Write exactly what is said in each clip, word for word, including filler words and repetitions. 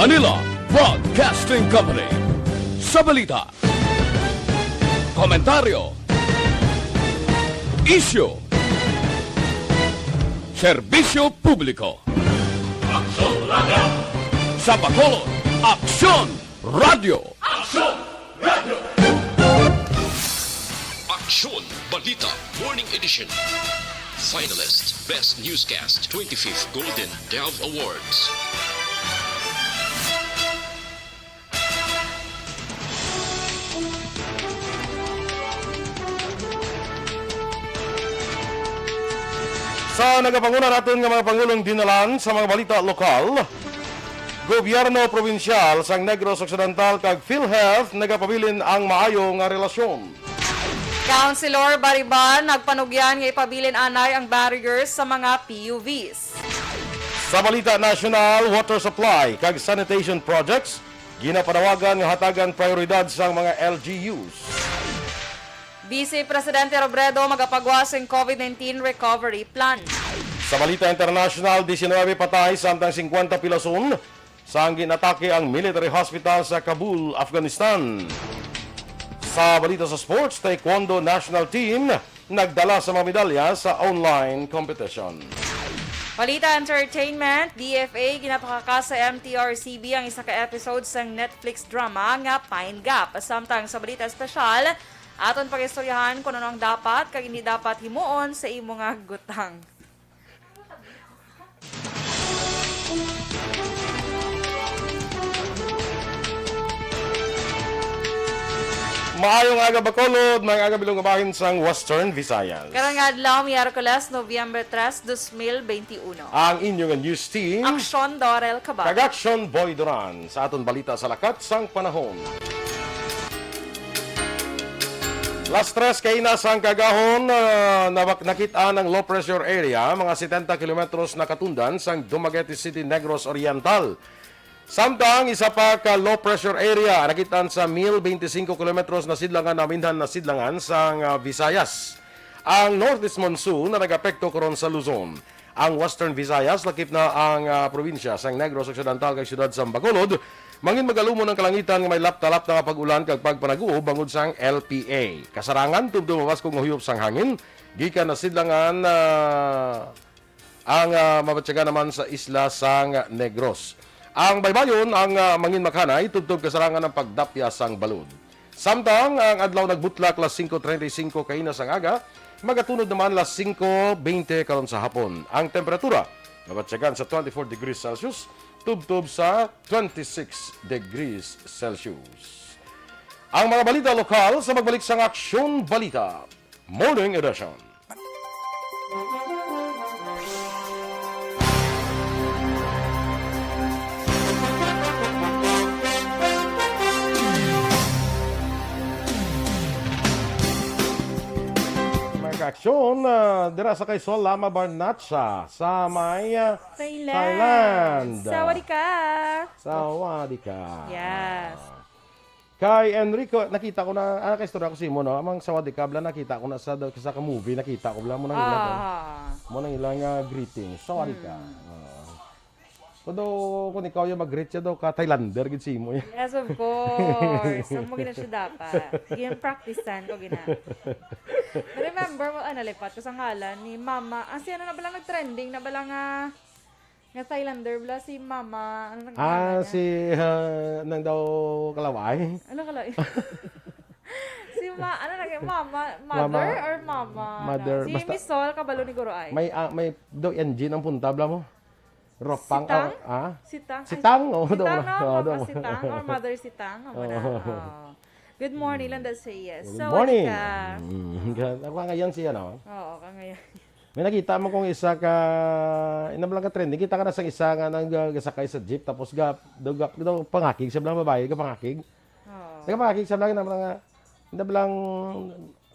Manila Broadcasting Company. Sa balita, komentaryo, isyu, serbisyo publiko. Aksyon Radio. Sa Bacolod, Aksyon Radio. Aksyon Radio. Aksyon Balita Morning Edition. Finalist, Best Newscast, twenty-fifth Golden Dove Awards. Sa nagapanguna naton nga mga pangulong dinalan sa mga balita lokal, gobyerno probinsyal sang Negros Occidental kag PhilHealth nagapabilin ang maayo nga relasyon. Councilor Bariban nagpanugyan nga ipabilin anay ang barriers sa mga P U Vs. Sa balita nasyonal, water supply kag sanitation projects ginapanawagan nga hatagan prioridad sang mga L G Us. Vice Presidente Robredo magapagwa sing COVID nineteen recovery plan. Sa balita international, diecinuebe patay samtang singkwenta pilason sang ginatake ang military hospital sa Kabul, Afghanistan. Sa balita sa sports, Taekwondo national team nagdala sa mga medalya sa online competition. Balita entertainment, D F A ginapakakas sa M T R C B ang isa ka episode sang Netflix drama nga Pine Gap. Samtang sa balita espesyal, aton pag-istoryahan kung ano ang dapat kag hindi dapat himuon sa imo nga gutang. Maayong aga, Bacolod, maayong aga, bilog nga bahin sang Western Visayas. Karong adlaw, Miyerkules, Nobyembre tres, dos mil benti uno. Ang inyo nga news team, Aksyon Dorel Cabal. Kag Aksyon Boy Duran. Sa aton balita sa lakat sang panahon. Las tres kaina sang kaagahon, ah, nabak-, nakit-an ang low pressure area, mga setenta kilometros na katundan sang Dumaguete City, Negros Oriental. Samtang isa pa ka low pressure area nakit-an sa mil benti singko kilometros na sidlangan, naminhan na sidlangan sang, ah, Visayas. Ang northeast monsoon na nag-apekto karon sa Luzon. Ang Western Visayas, lakip na ang, ah, probinsya sang Negros Occidental kag siyudad sang Bacolod, mangin magalumon ang kalangitan nga may lapta-lapta nga pag-ulan kag pagpanaguob bangod sang L P A. Kasarangan, tubtob mabaskog nga huyop sang hangin gikan na sidlangan, ah, ang, ah, mabatyagan naman sa isla sang Negros. Ang baybayon ang, ah, mangin makhanay, tubtob kasarangan ang pagdapya sang balod. Samtang ang adlaw nagbutlak las singko treinta y cinco kaina sang aga, magatunod naman las singko beinte karon sa hapon. Ang temperatura mabatyagan sa twenty-four degrees Celsius, tubtob sa twenty-six degrees Celsius. Ang mga balita lokal sa pagbalik sang Aksyon Balita Morning Edition. Mga kaaksyon, ah, dira sa kay Sol Lama Barnacha sa may, ah, Thailand. Thailand. Sawadee ka. Sawadee ka. Yes. Kay Enrico, nakita ko na, ah, kay istorya ko sa imo, no? Amang sawadee ka, bala, nakita ko na sa, sa ka movie, nakita ko, bala, mo nang ila, Ah. Mo nang ila nga greeting. Sawadee ka. Hmm. Ah. Kudo, kung ikaw yung mag-greet siya daw, ka Thailander, gid si imo yan. Yes, of course. Amo gid na siya dapat. Gin-practicean ko, gina. Remember mo, ah, nalipat ko sa ngalan ni Mama. Ah, si ano na bala nag-trending na bala nga Nga Thailander, bala si Mama, ano nag-, Ah, ano niya? Si, ah, nang daw kalaway? Ano kalaway? Si Ma-, ano nag-, Mama, Mother Mama. Or Mama, ano? Mother, Si basta Miss Sol, kabalo ni Guro Ay. May, ah, may daw engine ang punta, bala mo? Ropang, Sitang? Ah, ah? Sitang? Ay, Sitang, oh, Sitang, daw, no? Oh, Mama daw. Sitang or Mother Sitang, amo na. Oo. Oh. Good morning, Landa Reyes. Good Sawadee morning. Ka. Mm, ako ngayon siya, no? Oo, ka ngayon. May nakita mo kung isa ka, ina lang ka trending, kita ka na sa isa nga nang, uh, gasakay sa jeep, tapos ga, daw, ga, daw pangakig sa blang babae, ga pangakig. Oo. Daw pangakig sa blang, na mga, na blang,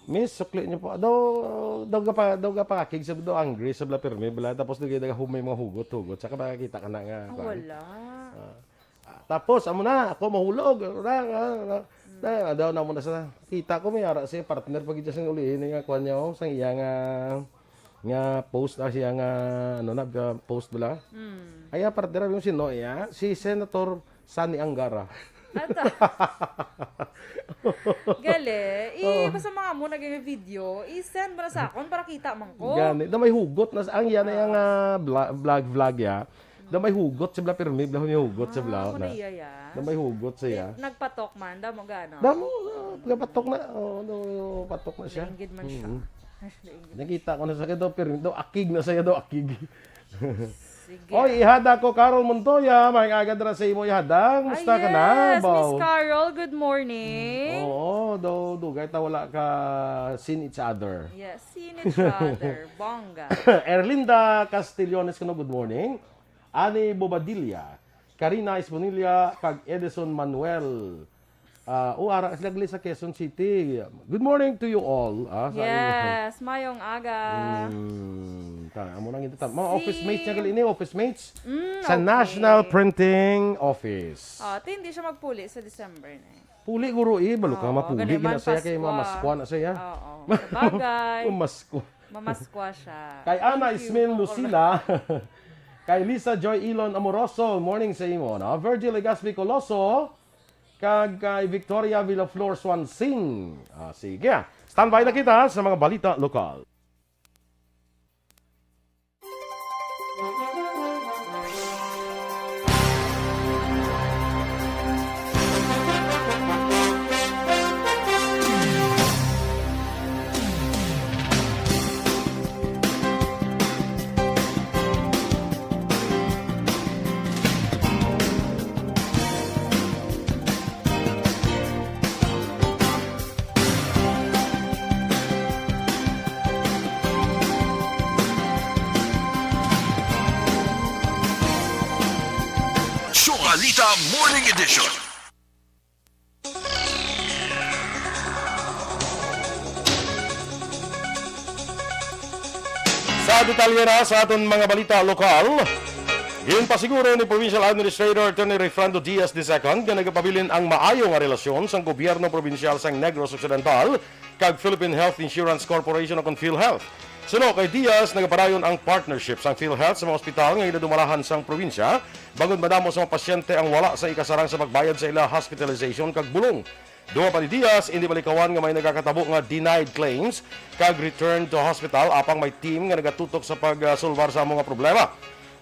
"Miss, sukli niyo po." Daw, daw ga pa, daw ga pangakig sa, daw angry sa bla pirmi, bla, tapos daw ga humay mga hugot-hugot, saka makakita ka na nga, Ah, kuwan. Wala. Ah. Ah, tapos, amo na, ako mahulog. Na, na, na, na, daw na mo na sa, kita ko may ara siya, partner, pag siya sang ulihin nga, kuwan niya, oh, sang iya nga, nga post, ah, siya nga, ano, nag, ah, post bala. Mm. Ay, ah, partner, yung sino, iya, si Senator Sunny Angara. Ato. Gali. I, Oo. Basta mga mo naging video, i-send mo na sa akon para kita man ko. Gani. Na may hugot na sa, ang yan ay ang, ah, bla-, vlog, vlog ya. Na may hugot sa bla, pirmi, bla, may hugot sa bla, Ah, na. Muna iya, ya. Na may hugot siya. Eh, nagpatok man, damo gano. Damo, ah, nagpatok na. Oh, no, patok na siya. Nainggit man siya. Mm. Nainggit. Nakita ko na sa kaya daw, pirmi daw, akig na siya daw, akig. Sige. Oy, ihada ko, Carol Montoya. May agad ra sa imo ihadang. Musta ka na, yes, Miss Carol, good morning. Oo, do, dugay ta wala ka seen each other. Yes, seen each other. Bongga. Erlinda Castillones, kuno, good morning. Ani Bobadilla, Karina Esponilla, kag Edison Manuel. Ah, o, ara sila gali sa Quezon City. Good morning to you all. Ah, sa inyo. Yes, mayong aga. Mm, ta, amo nang ito. Mga office mates niya gali ni, office mates. Mm, sa okay. National Printing Office. Oh, ti hindi siya magpuli sa December na eh. Puli, guro, eh. Balo ka, oo, mapuli gani, gina saya kay mamaskwa na saya. Oo, sabagay. Mamaskwa. Mamaskwa siya. Kay Ana Ismail Lucila, kay Lisa Joy Elon Amoroso, morning sa imo, no? Virgil Legaspi Coloso, kag kay Victoria Villaflor Swansing. Ah, sige. Standby na kita sa mga balita lokal. Balita Morning Edition. Sa detalye na sa aton mga balita lokal, ginpasiguro ni Provincial Administrator Attorney Rayfrando Diaz the second nga nagapabilin ang maayo nga relasyon sang gobyerno probinsyal sang Negros Occidental kag Philippine Health Insurance Corporation o kon PhilHealth. Suno kay Diaz, nagapadayon ang partnership sang PhilHealth sa mga ospital nga ginadumalahan sang probinsya, bangod madamo sa mga pasyente ang wala sa ikasarang sa pagbayad sa ila hospitalization kag bulong. Dugang pa ni Diaz, indi malikawan nga may nagakatabo nga denied claims kag return to hospital, apang may team nga nagatutok sa pagsulbar sa amo nga problema.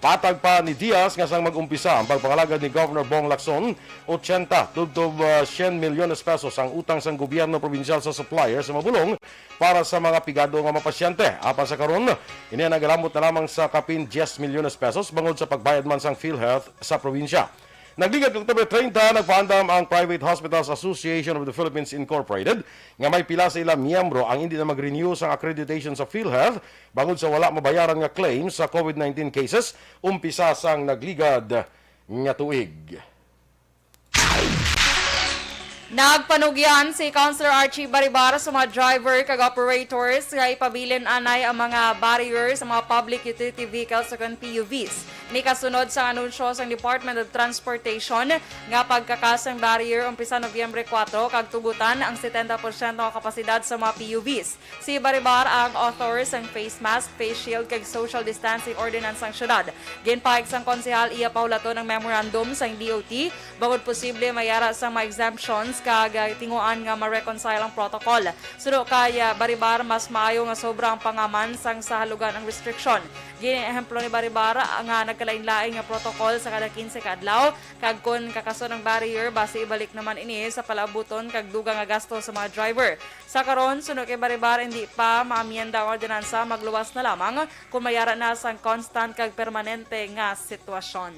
Patag pa ni Diaz nga sang mag-umpisa ang pagpangalagad ni Governor Bong Lacson, ochenta tubtob, ah, syen milyones pesos ang utang sang gobyerno probinsyal sa supplier sa mga bulong para sa mga pigado nga mga pasyente. Apan sa karon, ini nagalamot na lamang sa kapin diyes milyones pesos bangod sa pagbayad man sang PhilHealth sa probinsya. Nagligad kang Oktubre treinta, nagpaandam ang Private Hospitals Association of the Philippines Incorporated nga may pila sa ila miyembro ang indi na mag-renew sang accreditation sa PhilHealth bangod sa wala mabayaran nga claim sa COVID nineteen cases umpisa sang nagligad nga tuig. Nagpanugyan si Councilor Archie Baribar sa mga driver kag operators nga ipabilin anay ang mga barrier sa mga public utility vehicles o kon P U Vs. Ni kasunod sang anunsyo sang Department of Transportation nga pagkakas sang barrier umpisa Nobyembre kuwatro kag tugutan ang setenta porsyento nga kapasidad sa mga P U Vs. Si Baribar ang author sang face mask, face shield, kag social distancing ordinance sang syudad. Ginpahayag sang konsehal iya pahulaton ang memorandum sang D O T bangod posible may ara sang mga exemptions kag, ah, tinguhaan nga ma-reconcile ang protocol. Suno kay, ah, Baribar, mas maayo nga sobra ang pangaman sang sa halugan ang restriction. Gin-ehemplo ni Baribar nga nagkalainlain nga protocol sa kada kinse ka adlaw, kag kon kakason ang barrier, basi ibalik naman ini sa palaabuton kag dugang nga gasto sa mga driver. Sa karon, suno kay Baribar, indi pa maamyenda ang ordinansa, magluwas na lamang kon may ara na sang constant kag permanente nga sitwasyon.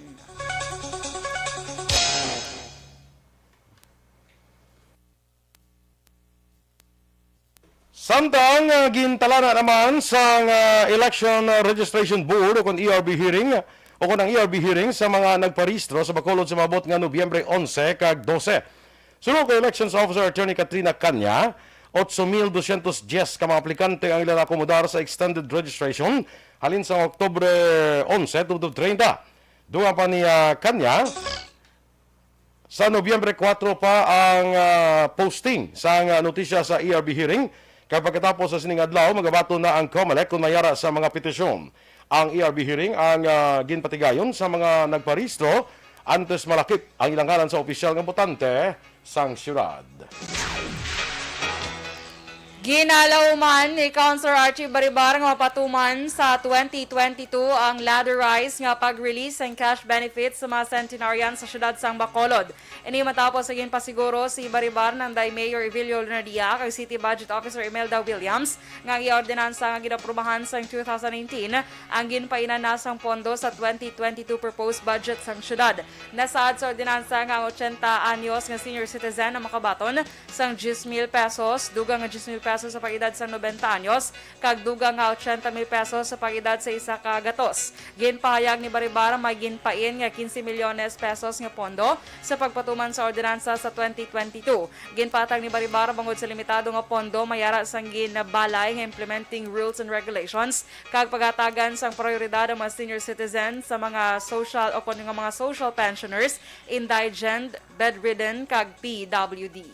Samtang, ah, gintalana naman sang, ah, Election Registration Board o kon E R B hearing, o kon ang E R B hearing sa mga nagparehistro sa Bacolod sa maabot nga Nobyembre onse kag dose. Suno kay Elections Officer Attorney Katrina Canya, otso mil dosyentos dyes ka mga aplikante ang ila naakomodar sa extended registration halin sa Oktubre onse tubtob treinta. Dugang pa ni, ah, Canya, sa Nobyembre kuwatro pa ang, ah, posting sang, ah, notisya sa E R B hearing, kag pagkatapos sa sining adlaw, magabaton na ang COMELEC kon may ara sa mga petisyon. Ang E R B hearing ang, ah, ginpatigayon sa mga nagparehistro antes malakip ang ilang ngalan sa opisyal nga botante sang siyudad. Ginalauman ni Councilor Archie Baribar nga mapatuman sa twenty twenty-two ang ladder rise nga pag-release sang cash benefits sa mga centenarian sa siyudad sang Bacolod. Ini matapos sa ginpasiguro si Baribar nanday Mayor Evilio Lunardia kag City Budget Officer Imelda Williams nga ang iya ordinansa nga ginaprubahan sang two thousand nineteen ang ginpainan na sang pondo sa twenty twenty-two proposed budget sang siyudad. Nasaad sa ordinansa nga ang ochenta anyos nga senior citizen ang makabaton sang diyes mil pesos, dugang nga diyes mil pesos sa pag-edad sang nobenta anyos, kag dugang nga ochenta mil pesos sa pag-edad sa isa ka gatos. Ginpahayag ni Baribar may ginpain nga quince milyones pesos nga pondo sa pagpatuman sa ordinansa sa twenty twenty-two. Ginpatag ni Baribar bangod sa limitado nga pondo, may ara sang ginbalay nga implementing rules and regulations kag pagatagan sang prioridad ang mga senior citizen sa mga social o kon nga mga social pensioners, indigent, bedridden, kag P W D.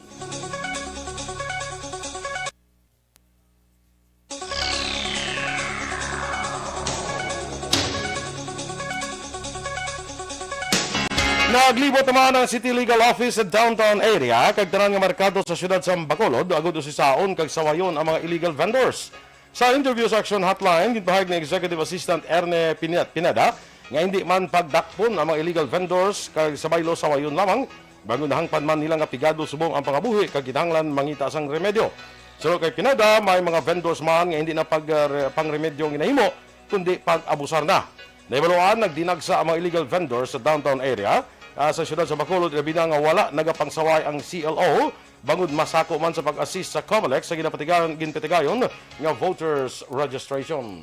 Naglibot naman ang City Legal Office sa downtown area kag tanan nga merkado sa siyudad sa Bacolod agud usisaon kag sawayon ang mga illegal vendors. Sa interview sa Action Hotline, ginpahayag ni Executive Assistant Erne Pine-, Pineda nga hindi man pagdakpon ang mga illegal vendors kag sa baylo sawayon lamang, bangod nahangpan man nila nga pigado subong ang pangabuhi kag kinahanglan mangita sang remedyo. Suno kay Pineda, may mga vendors man nga hindi na pag, uh, re-, pangremedyo ang ginahimo, kundi pag-abusar na. Nahibaluan, nagdinagsa ang mga illegal vendors sa downtown area, ah, sa siyudad sa Bacolod, ilabi na nga wala nagapangsaway ang C L O, bangod masako man sa pag-assist sa Comelec sa ginapatigayon, ginpatigayon nga voters registration.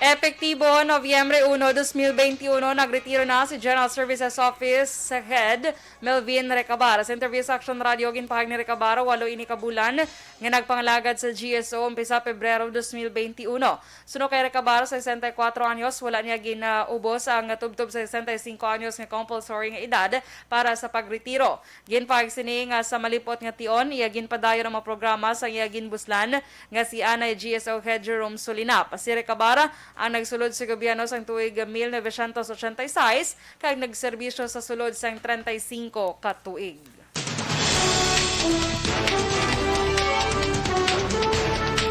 Epektibo Nobyembre uno, dos mil benti uno, nagretiro na si General Services Office Head Melvin Recabar. Sa interview sa Action Radio, ginpahayag ni Recabar, walo ini ka bulan nga nagpangalagad sa G S O umpisa Pebrero dos mil benti uno. Suno kay Recabar, sesenta y kuatro anyos, wala niya ginaubos ang tubtob sa sesenta y cinco anyos nga compulsory nga edad para sa pagretiro. Ginpahayag sini nga sa malip-ot nga tion, iya ginpadayon ang mga programa sang iya ginbuslan nga si anay G S O Head Jerome Solinap. Si Recabar ang nagsulod sa gobyerno sang tuig mil novecientos ochenta y seis kag nagserbisyo sa sulod sang treinta y cinco ka tuig.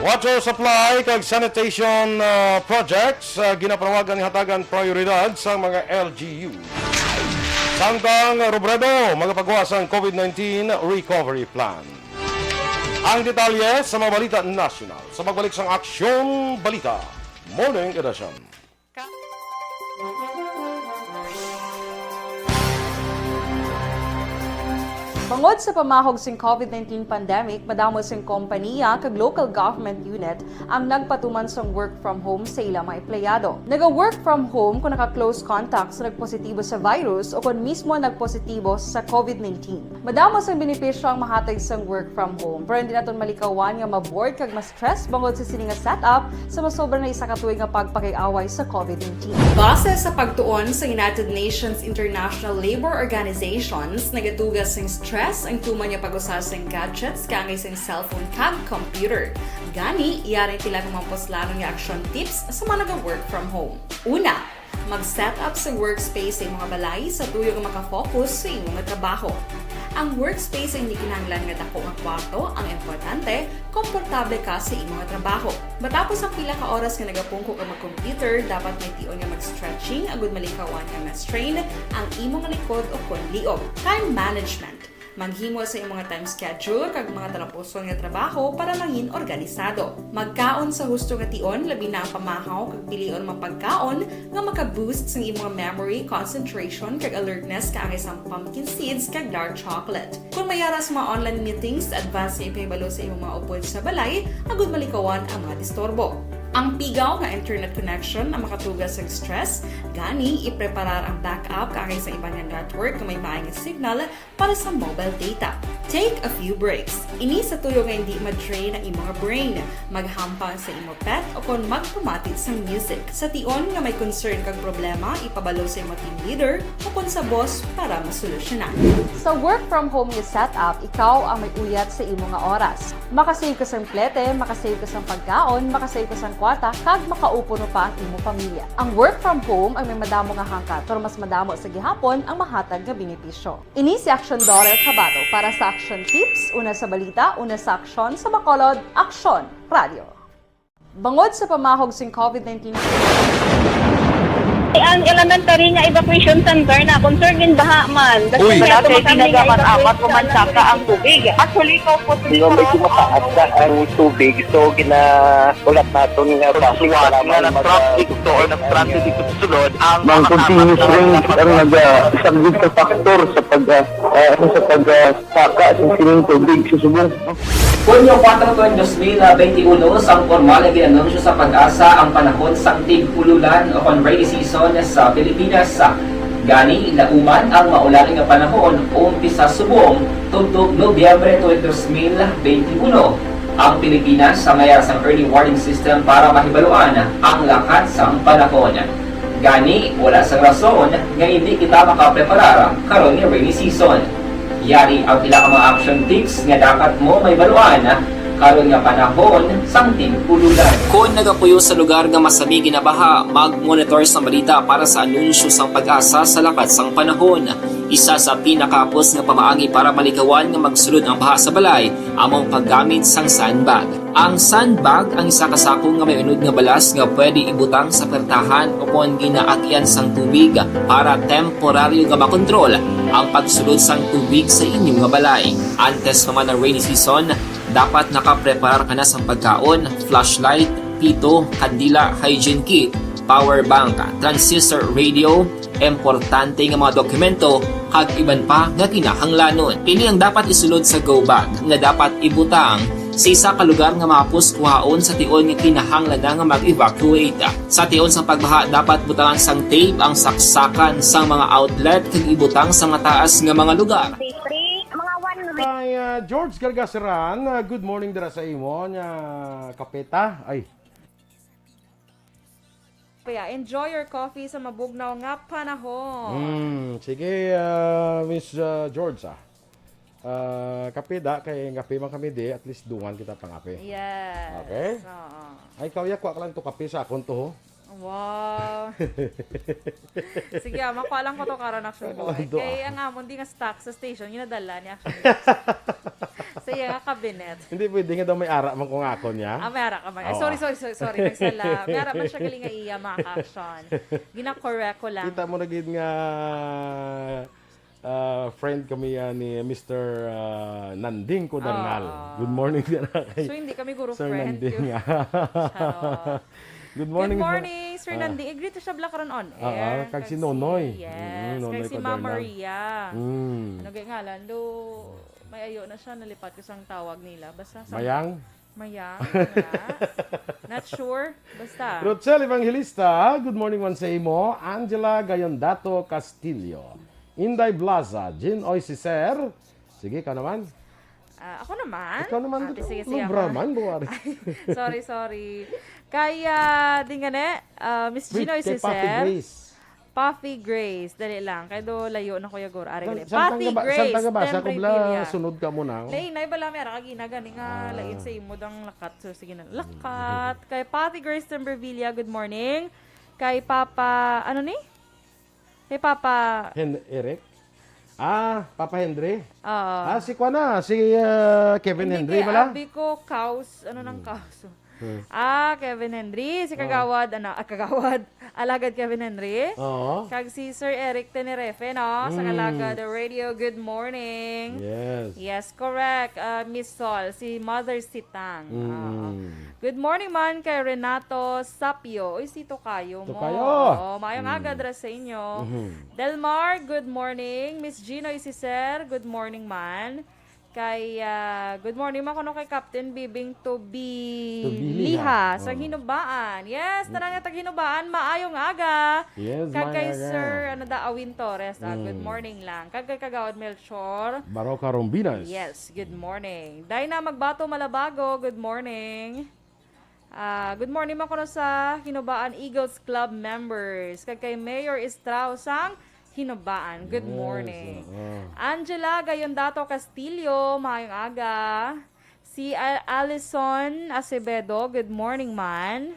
Water supply kag sanitation, ah, projects, ah, ginapanawagan nga hatagan prioridad sa mga L G U. Samtang Robredo magapagawa sang COVID nineteen recovery plan. Ang detalye sa mga balita nasyonal sa pagbalik sang Aksyon Balita Morning Edition. Ka- Bangod sa pamahog sing COVID nineteen pandemic, madamo sing kompaniya kag local government unit ang nagpatuman sang work from home sa ila mga empleyado. Naga-work from home kung naka-close contact sa nagpositibo sa virus o kon mismo nagpositibo sa COVID nineteen. Madamo sang benepisyo ang mahatag sang work from home, pero hindi naton malikawan nga ma-bored kag ma-stress bangod sa sini nga setup sa masobra na isa ka tuig nga pagpakig-away sa COVID nineteen. Base sa pagtuon sa United Nations International Labor Organizations, nagatuga sing stress ang tuman nga pag-usa sing gadgets kaangay sing cellphone kag computer. Gani, yari tila nga mga puslanon nga action tips sa mga naga-work from home. Una, mag-set up sa workspace sa imong balay sa tuyo nga makafocus sa imong trabaho. Ang workspace ay hindi kinahanglan nga dako nga kwarto, ang importante, komportable ka sa imong trabaho. Matapos ang pila ka oras nga nagapungko ka mag-computer, dapat may tion nga mag-stretching agud malikawan nga ma-strain ang imong likod o kon liog. Time management. Maghimo sa imong time schedule kag mga talapuson nga trabaho para mangin organisado. Magkaon sa husto nga tion, labi na ang pamahaw kag pilion mga pagkaon nga maka-boost sa imong memory, concentration, kag alertness kaangay sang pumpkin seeds kag dark chocolate. Kung may ara sa mga online meetings, advance nga ipahibalo sa imong mga upod sa balay agud malikawan ang mga disturbo. Ang pigaw nga internet connection ang makatuga sa stress, gani ipreparar ang backup kaangay sa iban nga network nga may maayo nga signal para sa mobile data. Take a few breaks. Ini sa tuyo nga hindi ma-drain ang imong brain. Maghampang sa imong pet o kon magpamati sang music. Sa tion nga may concern kag problema, ipabalo sa imong team leader o kon sa boss para masolusyonan. Sa work from home nga setup, ikaw ang may uyat sa imo nga oras. Makasave ka sang plete, makasave ka sang pagkaon, makasave ka sang kwata kag makaupuno pa ang imo pamilya. Ang work from home ang may madamo nga hangkat, pero mas madamo sa gihapon ang mahatag nga benepisyo. Ini si Action Daughter Kabato para sa Action Tips, una sa balita, una sa aksyon, sa Bacolod, Aksyon Radio. Bangod sa pamahog sing covid nineteen, Ang elementary nga evacuation center na concern gin baha man. Uy. Malapit, tinaga man apat o man saka ang tubig. Actually, ikaw po, Di ba, medyo mataas na ang tubig, so ginahulat naton nga basi nga nag-traffic to or nag-transit dito sa sulod ang mga continuous rain ang nag-, ah, isang big factor sa pag, ah, ah, ano, sa pag, ah, saka sa sining tubig sa subong. Hunyo kuwatro tuig dos mil benti uno, sang pormal nga gin-anunsyo sa PAGASA ang panahon sang tig-ululan o kon rainy season sa Pilipinas. Gani, lauman ang maulan nga panahon, umpisa subong tubtob Nobyembre tuig dos mil benti uno. Ang Pilipinas sa mayar sang early warning system para mahibaluan ang lakat sang panahon. Gani, wala sang rason nga indi kita makapreparar karon nga rainy season. Yari ang pila ka mga action tips nga dapat mo mahibaluan karon nga panahon sang tig-ululan. Kon nagapuyo sa lugar nga masami ginabaha, mag-monitor sang balita para sa anunsyo sang PAGASA sa lakat sang panahon. Isa sa pinakahapos nga pamaagi para malikawan nga magsulod ang baha sa balay amo ang paggamit sang sandbag. Ang sandbag ang isa ka sako nga may unod nga balas nga pwede ibutang sa pertahan o kon ginaagian sang tubig para temporaryo nga makontrol ang pagsulod sang tubig sa inyo nga balay. Antes pa man ang rainy season, dapat nakapreparar ka na sang pagkaon, flashlight, pito, kandila, hygiene kit, power bank, transistor radio, importante nga mga dokumento, kag iban pa nga kinahanglanon. Ini ang dapat isulod sa go bag nga dapat ibutang sa isa ka lugar nga mahapos kuhaon sa tion nga kinahanglan na nga mag-evacuate. Sa tion sang pagbaha, dapat butangan sang tape ang saksakan sang mga outlet kag ibutang sa mataas nga mga lugar. Mga one week. Kay, ah, George Gargasaran, ah, good morning dira sa imo, nya kapeta. Ay, Kaya enjoy your coffee sa mabugnaw nga panahon. Mm, sige, ah, Miss, ah, George, ah. Ah, kape da, kay kape man kami di, at least dungan kita pangape. Yes. Okay? Oo. Ay, kawya, kuha ka lang to kape sa akon to, ho. Wow. Sige, ah, makuha lang ko to karon, Action Boy. Ano to, ah? Kay ang amon di nga stock sa station, ginadala ni Action Boy. Sa iya nga cabinet. Hindi pwede nga daw may ara man kung akon niya. Ah, may ara ka man. Ay, Oo. sorry, sorry, sorry, sorry. Nagsala. May ara man siya gali nga iya, mga ka-action. Gina-correct ko lang. Kita mo na gid nga, ah, friend kami, ah, ni Mister, ah, Nanding Codarnal. Oo. Good morning, sir. So, hindi kami guro Sir friend. Nanding, Yun. ah. Charot. Good morning, Good sir. morning, Sir Ah. Nanding. I-greet siya bala karon on Oo, air. kag si Kag si, Nonoy. yes, Mm, kag Nonoy si Ma'am Codarnal. Maria. Mm. Ano gay ngalan? Do, may ayo na siya, nalipat ko sang tawag nila. Basta sa Mayang? Mayang, nga. Not sure. Basta. Rochelle Evangelista, good morning man sa imo. Angela Gayondato Castillo. Inday Blaza, Jean Oy Cicer. Sige, ikaw naman. Ah, ako naman? Ikaw naman, Ah, ikaw. sige, sige, Lubra ako. man, buwari. Ay, sorry, sorry. Kaya, di nga ne, ah, Miss Wait, Ginoy kay Cicer. Puffy Grace. Puffy Grace, dali lang. Kay do layo na, Kuya Gor. Ari, San-, dali. Samtang Puffy nga ba-, Grace, samtang nga basa ko, bla, Tembrevilla. sunod ka muna, oh. Lain na, bala, may ara ka ginagani nga, Ah. lain sa imo dang lakat. So, sige na. Lakat. Kay Puffy Grace Tembrevilla, good morning. Kay Papa, ano ni? Kay Papa Hen-, Eric? Ah, Papa Henry? Oo. Ah, si kwa na, si, ah, Kevin Hindi, Henry kay bala? Abi ko, Kaus, ano nang Hmm. Kaus? Hmm. Ah, Kevin Henry, si Oo. Kagawad, ano, ah, Kagawad, Alagad Kevin Henry. Oo. Kag si Sir Eric Tenerife, no? Sa Mm. Alagad Radio, good morning. Yes. Yes, correct. Ah, Miss Sol, si Mother Sitang. Mm. Oo. Good morning man kay Renato Sapio. Uy, si Tokayo mo. Tokayo. Oo, maayong Mm. aga dira sa inyo. Mhm. Delmar, good morning. Miss Gino Isiser, good morning man. Kay, ah, good morning man kuno kay Captain Bibing Tobiliha Tobiliha. sa Oh. Hinubaan. Yes, tanan nga tag Hinubaan, maayong aga. Yes, Kag kay maayong aga. Sir, ano da, Awin Torres, ah, good Mm. morning lang. Kag kay Kagawad Melchor. Baroka Rombinas. Yes, good morning. Dina Magbato Malabago, good morning. Ah, good morning man kuno sa Hinubaan Eagles Club members. Kag kay Mayor Estrao sang Hinubaan. Good Yes, morning. oo. Angela Gayondato Castillo, maayong aga. Si Al-, Alison Acevedo, good morning man.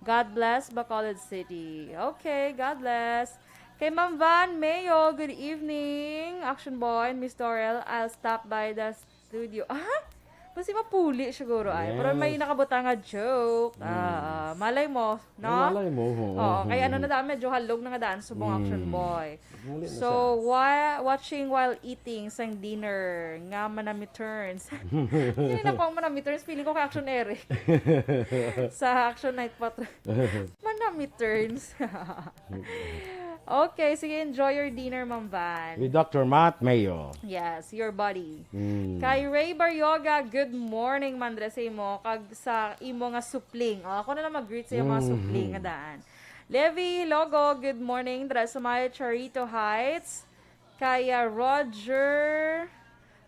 God bless Bacolod City. Okay, God bless. Kay Ma'am Van Mayo, good evening. Action Boy and Miss Dorel, I'll stop by the studio. Ah? Basi mapuli siguro ay. Pero may Yes. nakabutang nga joke. Mm. Ah, malay mo, no? Ay, malay mo, oo. Oo, kay ano na daan, medyo halog na nga daan subong Mm. Action Boy. Muli na So, siya. wa-, watching while eating sang dinner nga manami turns. Hindi na ko ang manami turns, feeling ko kay Action Eric. Sa Action Night Patrol. Manami turns. Okay, sige, enjoy your dinner, Ma'am Van. With Doctor Matt Mayo. Yes, your body. Mm. Kay Ray Baryoga, good morning, Mandre, sa imo, kag sa imo nga supling. O, ako na lang mag-greet sa imo nga Mhm. supling nga daan. Levi Hilogo, good morning, dira sa may Charito Heights. Kay, ah, Roger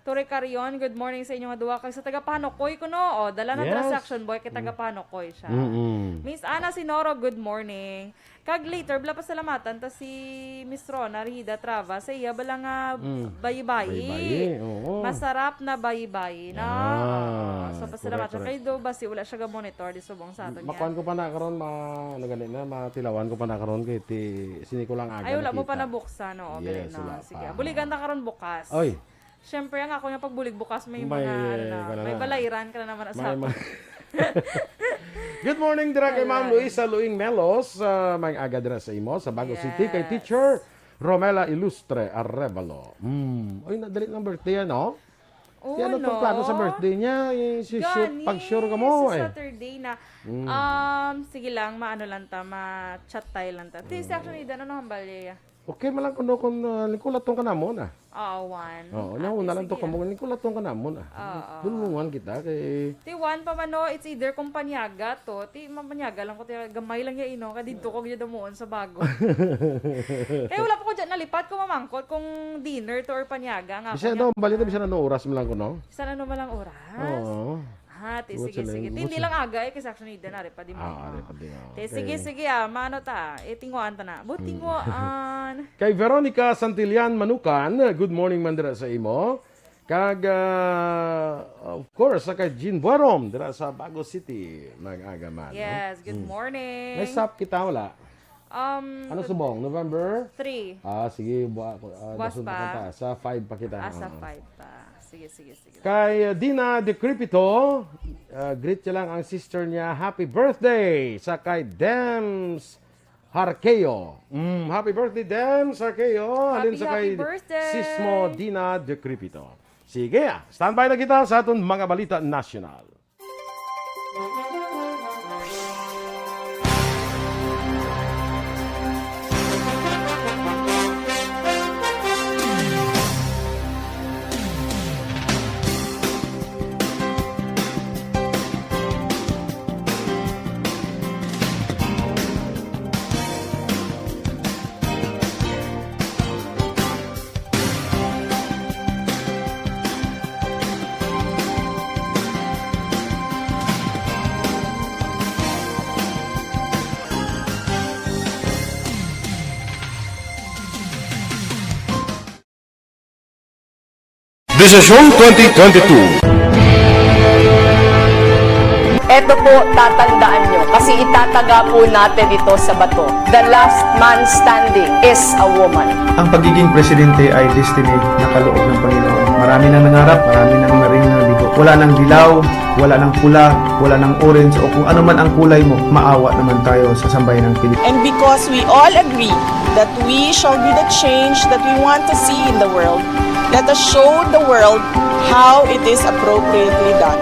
Torrecarion, good morning sa inyo nga duha. Kag sa taga Panukoy kuno, o, dala na dira sa Yes. Action Boy, kay taga Mm. Panukoy siya. Mm-mm. Miss Ana Sinoro, good morning. Kag later, bala pasalamatan ta si Miss Rona Rida Trava sa iya bala nga Mm. bayi-bayi. Bayi-bayi, oo. Masarap na bayi-bayi, no? Ah, Oo. So, correct, pasalamatan correct. kay do basi wala siya ga-monitor di subong sa aton niya. Makuan ko pa na karon, ma-, ano gani na, matilawan ko pa na karon kay ti-, sini ko lang aga Ay, wala mo pa nakita. nabuksan, no? O, Yes, gali na. wala Sige, pa. buligan ta karon bukas. Oy. Siyempre, ang ako nga pagbulig bukas, may May, mga, ano na, ano may na. balayran ka na naman May, sa may. Good morning, dira kay Ma'am Ayan. Luisa Luing Melos, ah, may aga dira sa imo, sa Bago City, kay Yes. Teacher Romela Ilustre Arevalo. Mm. Uy, nadali ng birthday, ano? Oo, Yan ang no? plano sa birthday niya, eh, si shoot, Gani, pag-sure ka mo, sa eh. Saturday na. Mm. Um, sige lang, maano lang ta, ma-chat tayo lang ta. Ti, si Mm. Action Ida, ano hambal niya? Okay, malang kuno kung, ah, lingkulaton ka namon, ah. Oo, Juan. Oo, Ate, nauna lang to sige, kamo, ah. lingkulaton ka namon, ah. Oo. Dulungan kita kay Ti Juan pa man, no, it's either kung panyaga to, ti mapanyaga lang ko, ti gamay lang ya ino, kay didto ko gyud damuon sa Bago. Kay wala pa ko dyan nalipat kung mamangkot kung dinner to or panyaga nga Bisan ako ano, niya. balita, bisan ano oras mo lang ko, no? Bisan ano man lang oras. Oo. Ha, ti, What's sige, the sige. language? Ti, hindi lang aga, eh, kasi actually, dinari pa, di mo. Ah, Ah. ari pa, di mo. Ti, sige, Okay. sige, ah, maano ta, eh, tinguan ta na. But Mm. tinguan. Kay Veronica Santillan Manukan, good morning man dira sa imo. Kag, ah, of course, sa kay Jean Buerom, dira sa Bago City, mag-aga man, no? Yes, good Mm. morning. May sap kita, wala? Um, Ano subong? November? three. Ah, sige, buwa-, ah, Buwas dason pa pa. kita. Sa five pa kita. Ah, sa Oo. five pa. Sige, sige, sige. Kay, uh, Dina Decrepito, uh, greet niya lang ang sister niya. Happy birthday sa kay Dems Harqueo. Mm, happy birthday, Dems Harqueo. Halin Happy, sa kay happy birthday! Sismo Dina Decrepito. Sige, ah, standby na kita sa aton mga balita nasyonal. Desisyon twenty twenty-two. Eto po, tatandaan nyo, kasi itataga po natin ito sa bato. The last man standing is a woman. Ang pagiging presidente ay destiny na kaloob ng Panginoon. Marami nang nangarap, marami nang naring nabigo. Wala nang dilaw, wala nang pula, wala nang orange, o kung ano man ang kulay mo, maawa naman tayo sa sambayan ng Pilipinas. And because we all agree that we shall be the change that we want to see in the world, let us show the world how it is appropriately done.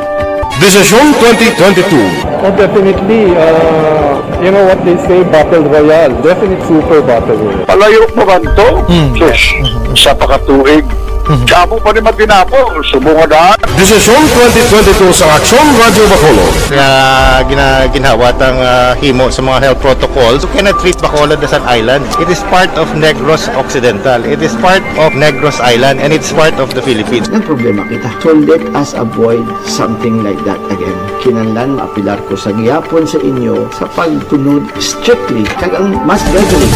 Desisyon twenty twenty-two. Oh, definitely. Uh, you know what they say, battle royale. Definitely super battle royale. Palayo mo ba to? Hmm. Sus, sa pakatuig. Hmm. Kamo pa ni Matinapol, subong nga daan. Desisyon twenty twenty-two sa Aksyon Radyo Bacolod. Nga gina-, ginhawa tang, ah, himo sa mga health protocols. You cannot treat Bacolod as an island. It is part of Negros Occidental. It is part of Negros Island, and it's part of the Philippines. Ang problema kita. So let us avoid something like that again. Kinahanglan maapilar ko sa gihapon sa inyo sa pagtunod strictly kag ang mass gathering.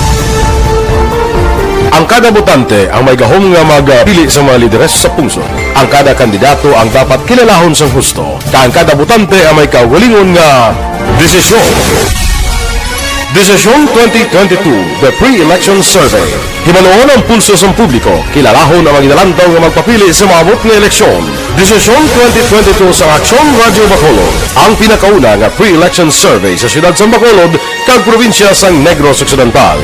Ang kada botante ang may gahom nga magpili sa mga lideres sa pungsod. Ang kada kandidato ang dapat kilalahon sang husto, kag ang kada botante ang may kaugalingon nga desisyon. Desisyon twenty twenty-two, The Pre-Election Survey. Hibaluon ang pulso sang publiko, kilalahon ang mga ginalantaw nga magpapili sa maabot nga eleksyon. Desisyon twenty twenty-two sa Aksyon Radyo Bacolod, ang pinakauna nga pre-election survey sa siyudad sang Bacolod kag probinsya sang Negros Occidental.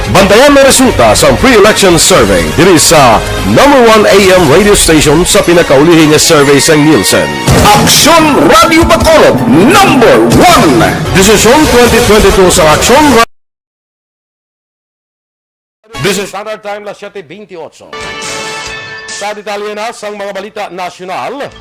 Bantayan ang resulta sang pre-election survey diri sa number one A M radio station sa pinakaulihi nga survey sang Nielsen. Aksyon Radio Bacolod, number one. Desisyon twenty twenty-two sa Aksyon Ra-, This is Standard Time, las siete veintiocho. Sa detalye na sang mga balita nasyonal,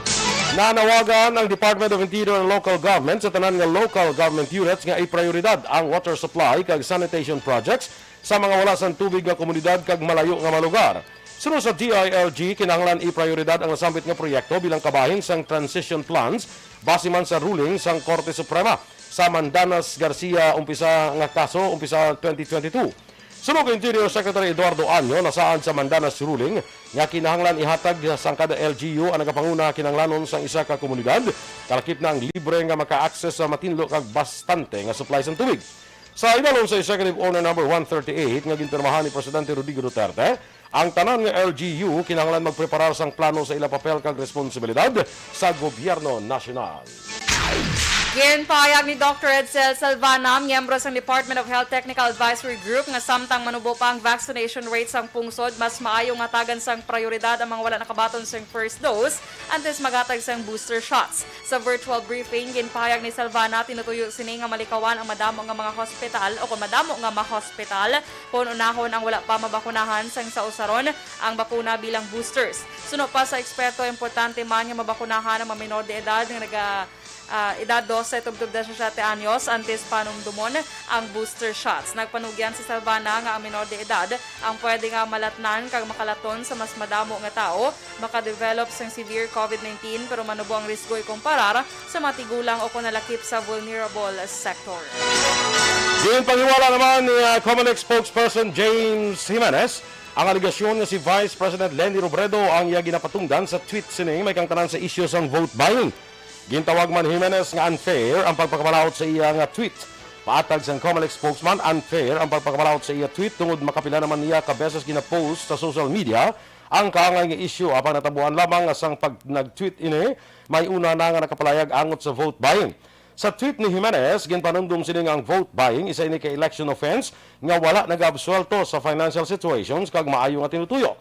nanawagan ang Department of Interior and Local Government sa tanan nga local government units nga iprioridad ang water supply kag sanitation projects sa mga wala sang tubig nga komunidad kag malayo nga mga lugar. Suno sa D I L G, kinahanglan iprioridad ang nasambit nga proyekto bilang kabahin sang transition plans base man sa ruling sang Korte Suprema sa Mandanas Garcia umpisa nga kaso umpisa twenty twenty-two. Suno kay Interior Secretary Eduardo Año, nasaad sa Mandanas ruling nga kinahanglan ihatag sang kada L G U ang nagapanguna kinahanglanon sang isa ka komunidad, kalakip na ang libre nga maka-access sa matinlo kag bastante nga supply sang tubig. Sa idalom sa Executive Order Number one thirty-eight nga ginpirmahan ni Presidente Rodrigo Duterte, ang tanan nga L G U kinahanglan magpreparar sang plano sa ila papel kag responsibilidad sa gobyerno nasyonal. Ginpahayag ni Doctor Edsel Salvana, miyembro sang Department of Health Technical Advisory Group, nga samtang manubo pa ang vaccination rate sang pungsod, mas maayo nga tagan sang prioridad ang mga wala nakabaton sang first dose antes maghatag sang booster shots. Sa virtual briefing, ginpahayag ni Salvana, tinutuyo sini nga malikawan ang madamo nga mga hospital o kon madamo nga mahospital kon unahon ang wala pa mabakunahan sang sa usaron ang bakuna bilang boosters. Suno pa sa eksperto, importante man nga mabakunahan ang mga minor de edad nga naga, ah, edad dose tubtob disisiete anyos antes panumdumon ang booster shots. Nagpanugyan si Salvana nga ang minor de edad ang pwede nga malatnan kag makalaton sa mas madamo nga tawo makadevelop sang severe COVID nineteen, pero manubo ang risgo ikumparar sa mga tigulang o kon nalakip sa vulnerable sector. Ginpanghiwala naman ni, ah, Comelec spokesperson James Jimenez ang alegasyon nga si Vice President Leni Robredo ang iya ginapatungdan sa tweet sining may kangtanan sa isyu sang vote buying. Gintawag man ni Jimenez nga unfair ang pagpakabalaut sa iya nga tweet. Paatag sang Comelec spokesman, unfair ang pagpakabalaut sa iya tweet tungod makapila naman niya ka beses ginapost sa social media ang kaangay nga isyu, apang natabuan lamang nga sang pag nag-tweet ini, may una na nga nakapalayag angot sa vote buying. Sa tweet ni Jimenez, ginpanumdom sini nga ang vote buying isa ini ka election offense nga wala nagaabsuwelto sa financial situations kag maayo nga tinutuyo.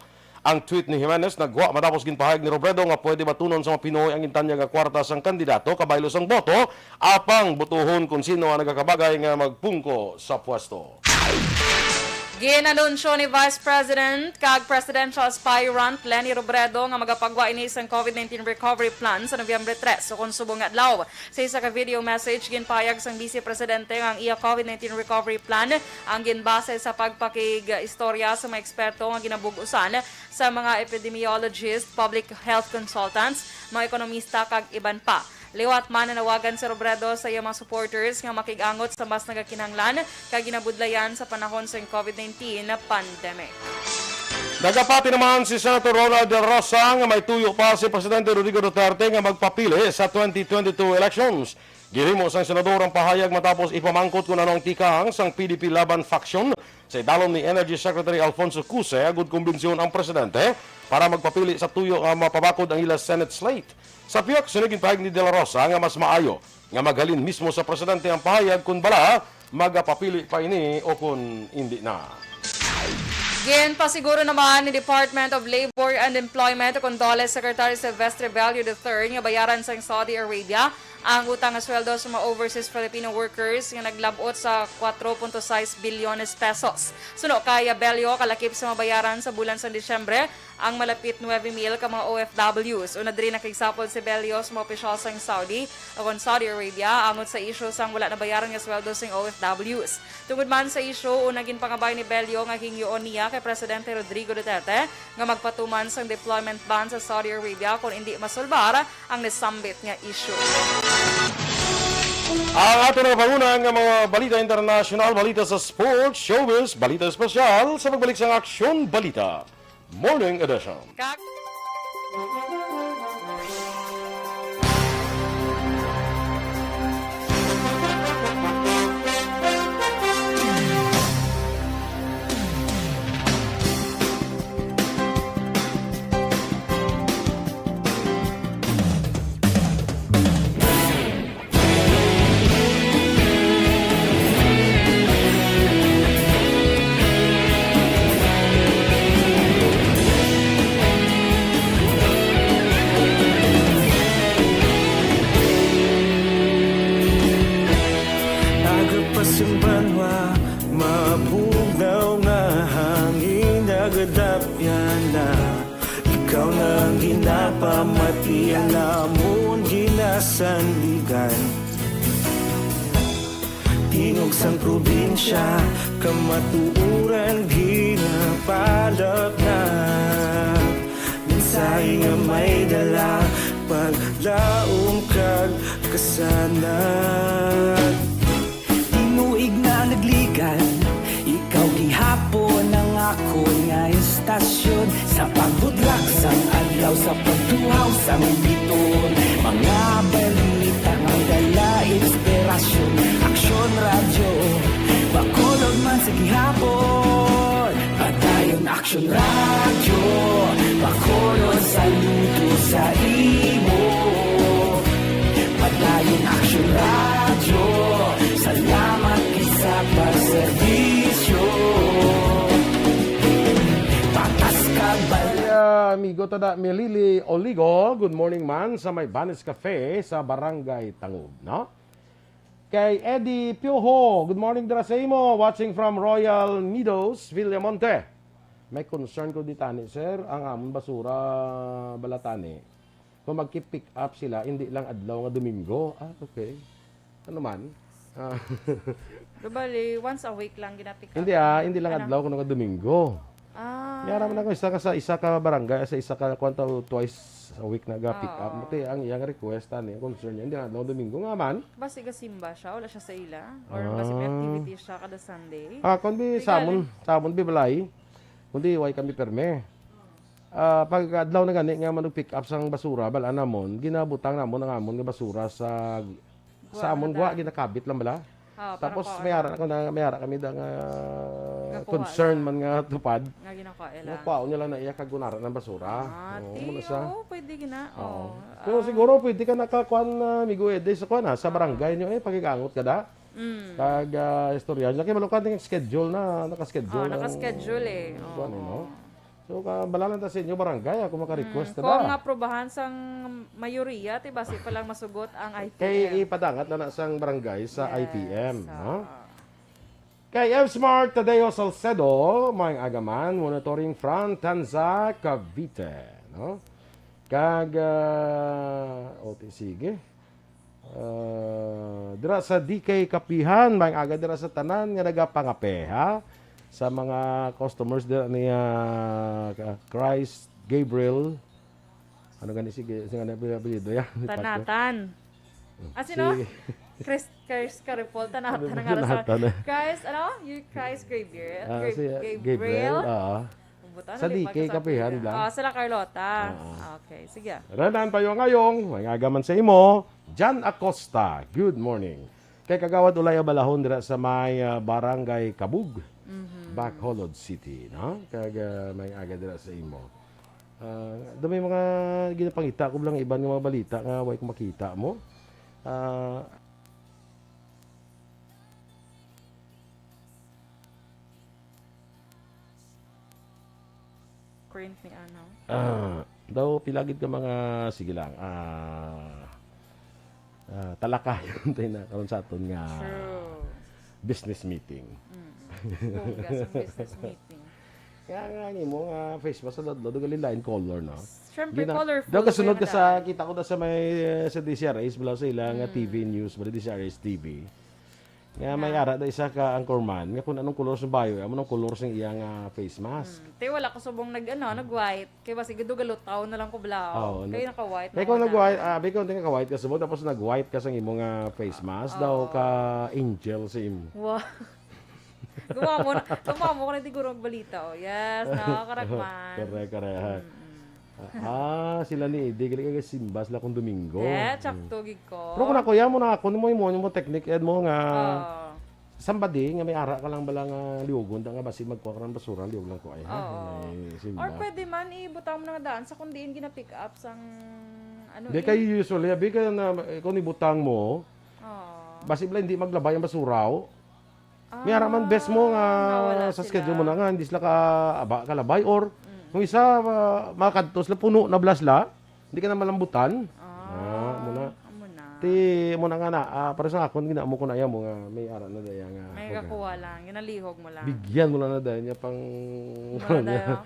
Ang tweet ni Jimenez nagwa matapos ginpahayag ni Robredo nga pwede batunon sa mga Pinoy ang gintanyag nga kwarta sang kandidato kabaylo sang boto, apang botohon kon sino ang nagakabagay nga magpungko sa pwesto. Gin-anunsyo ni Vice President kag Presidential Aspirant Leni Robredo nga magapagwa ini sang COVID nineteen Recovery Plan sa Nobyembre tres, o kon subong nga adlaw. Sa isa ka video message, ginpahayag sang Vice Presidente nga ang iya COVID nineteen Recovery Plan ang ginbase sa pagpakig-istorya sa mga eksperto nga ginabug-usan sa mga epidemiologist, public health consultants, mga ekonomista, kag iban pa. Liwat man, nanawagan si Robredo sa iya mga supporters nga makig-angot sa mas nagakinahanglan kag ginabudlayan sa panahon sang COVID nineteen pandemic. Nagapati naman si Senator Ronald De La Rosa nga may tuyo pa si Presidente Rodrigo Duterte nga magpapili sa twenty twenty-two elections. Ginhimo sang senador ang pahayag matapos ipamangkot kon ano ang tikang sang P D P Laban faction sa idalom ni Energy Secretary Alfonso Cuse agud kumbensyon ang presidente para magpapili sa tuyo nga mapabakod ang ila Senate slate. Sa pihak sini, ginpahayag ni De La Rosa nga mas maayo nga maghalin mismo sa presidente ang pahayag kon bala magapapili pa ini o kon indi na. Ginpasiguro naman ni Department of Labor and Employment o kon DOLE Secretary Silvestre Bello the third nga bayaran sang Saudi Arabia ang utang nga sweldo sa mga overseas Filipino workers nga naglab-ot sa kuwatro punto sais bilyones pesos. Suno kay Bello, kalakip sa mabayaran sa bulan sa Disyembre ang malapit nuebe mil ka mga O F Ws. Una diri, nakigsapol si Bello sa mga opisyal sang Saudi o kon Saudi Arabia angot sa isyu sang wala nabayaran nga sweldo sang O F Ws. Tungod man sa isyu, una ginpangabay ni Bello nga hingyoon niya kay Presidente Rodrigo Duterte nga magpatuman sang deployment ban sa Saudi Arabia kon indi masulbar ang nasambit nga isyu. Ang aton nga panguna nga mga balita internasyonal, balita sa sports, showbiz, balita espesyal sa pagbalik sang Aksyon Balita Morning Edition. Kag- Pasimbanwa, mabugnaw nga hangin nagadapyan na. Ikaw na ang ginapamatian namon ginasandigan. Tingog sang probinsya, kamatuoran ginapalapnat. Mensahe nga may dala, paglaom kag kasanag. Tinuig na nagligan, ikaw gihapon ang akon nga istasyon. Sa pagbudlak sang adlaw, sa pagtuhaw sang biton, mga balita nga dala inspirasyon. Aksyon Radyo, Bacolod man sa gihapon. Padayon Aksyon Radyo, Bacolod, saludo sa imo. Padayon Aksyon Radyo, salamat gid sa pagserbisyo. Patas kag bal- Ay, ah, amigo ta da, Melili Oligo, good morning man sa may Banis Cafe sa Barangay Tangub, no? Kay Eddie Piojo, good morning dira sa imo, watching from Royal Meadows, Villamonte. May concern ko di tani, sir, ang amon basura bala tani. Kung magki-pick up sila, hindi lang adlaw nga Domingo. Ah, okay. Ano man? Ah, Di bali, once a week lang ginapick up. Hindi, ah, hindi lang Ano? adlaw kuno nga Domingo. Ah. May ara man ako isa ka sa isa ka barangay, sa isa ka kwan, twice a week na ga-pick up. Oo. Mati ang iyang request ani, ang concern niya, hindi lang adlaw Domingo nga man. Basi gasimba siya, wala siya sa ila? Or basi may Ah. activity siya kada Sunday? Ah, kung di Di sa amon, gali. sa amon, di balay. Kung di, way kami perme. Ah, pag adlaw na gani nga manag-pick up sang basura, bal-an namon, ginabutang namon ang amon nga basura sa, sa Gwa amon na gwa, ta. ginakabit lang bala. Ah, para Tapos kuha may na. ara ako na, may ara kami da nga Nga kuha concern na. man nga tupad. Nga ginakuha ila. Nga kuhaon niya lang na iya kag gunara ng basura. Ah, Oo, ti, muna siya. oo, pwede gina. Oo. Oo. Pero Ah. siguro pwede ka nakakuan na, Migo Ede, sa kuan, ha, sa Ah. barangay niyo, eh, pakigangot ka da. Mm. Kag, ah, istorya niya. Kaya malukan yung schedule na, naka-schedule Oh, ang naka-schedule eh. kuan, eh, no? Oo. So, ka, balalan ta sa inyo barangay, ako maka-request Mm, na kung da. nga aprobahan sang mayoriya, ti basi pa lang masugot ang I P M. Kay ipadangat na na sang barangay sa Yes, I P M, no? oo. Kay F Smart Tadeo Salcedo, may agaman, monitoring from Tanza, Cavite, no? Kag, ah, o, ti-, sige. Ah, dira sa D K Kapihan, may aga dira sa tanan nga nagapangape, ha? Sa mga customers dira ni, ah, ka-, Christ Gabriel. Ano gani si Ga-, si ano ang apelyido ya? Tanatan. Ah, sino? Si Chris, Chris Caripol, Tanatan ang ara sa Tanatan. Christ, ano? Yung Christ Gabriel? Ah, Gab-, si, ah, Gabriel? Gabriel, oo. Buta, Sa ano, di D K pagkasabi Kapihan na. lang. Ah, sila Carlota. Oo. Ah, okay, sige. Renan Payo Ngayong, may agaman sa imo. Jan Acosta, good morning. Kay Kagawad Ulay Abalahon dira sa may, ah, Barangay Kabug, Mhm. Bacolod City, no? Kag, ah, may aga dira sa imo. Ah, do may mga ginapangita ko lang iban nga mga balita nga way ko makita mo. Ah, Print ni ano? Ah, daw pila gid ka mga, sige lang, ah, ah, talakayon tayo na karon sa aton nga True. business meeting. Mm. Hugas ang business meeting. Kaya nga ni mo nga face mask sa lodlod, gali lain color, no? Siyempre, Gina-, colorful daw kasunod kayo ka sa, na daan. kita ko na sa may, eh, sa D C R H, bala sa ila nga Mm. T V news, bala D C R H T V. Nga may Na. ara na isa ka anchorman, nga kung anong color sa bayo, amo nang color sa iyang, ah, face mask. Hmm. Te, wala ko subong nag, ano, nag-white. Kaya basi, gadugalutaw na lang ko blaw. Oo, Kaya nag-, naka-white na kaya kung wala. nag-white, ah, abi ko, hindi ka white ka subong, tapos nag-white ka sa imo nga face mask, daw Oo. ka angel sa imo. Wow. Gumawa mo na, gumawa mo ko na siguro magbalita, oh. Yes, no, karakman. Correct, correct, ha. Mm-mm. Ah, sila ni Eddie, gali kay simba sila kung Domingo. Eh, Mm. tsakto gid ko. Pero kung ako, yan mo na ako, mo, mo, mo technique, ed mo nga, Oo. somebody nga may ara ka lang bala nga liugon, da nga basi magkuha ka ng basura, liog lang ko ay, ha? Oo. May simba. Or pwede man, ibutang mo na nga daan sa kung diin gina-pick up sang, ano, Di eh. kay usually, abi ka na, kung ibutang mo, Oo. basi bala hindi maglabay ang basura, oh. May ara man best mo nga Ah, nga wala sa schedule mo sila. na nga, hindi sila ka, aba, kalabay, or Mm. kung isa, ah, makadto sila, puno na bala sila, hindi ka na malambutan. Ah, Ah, muna. amo na. Ti, mo na nga na, ah, para sa akon, ginaamo ko na iya mo nga may ara na daya nga May program. Kakuha lang, ginalihog mo lang. Bigyan mo lang na daya niya pang Wala daya.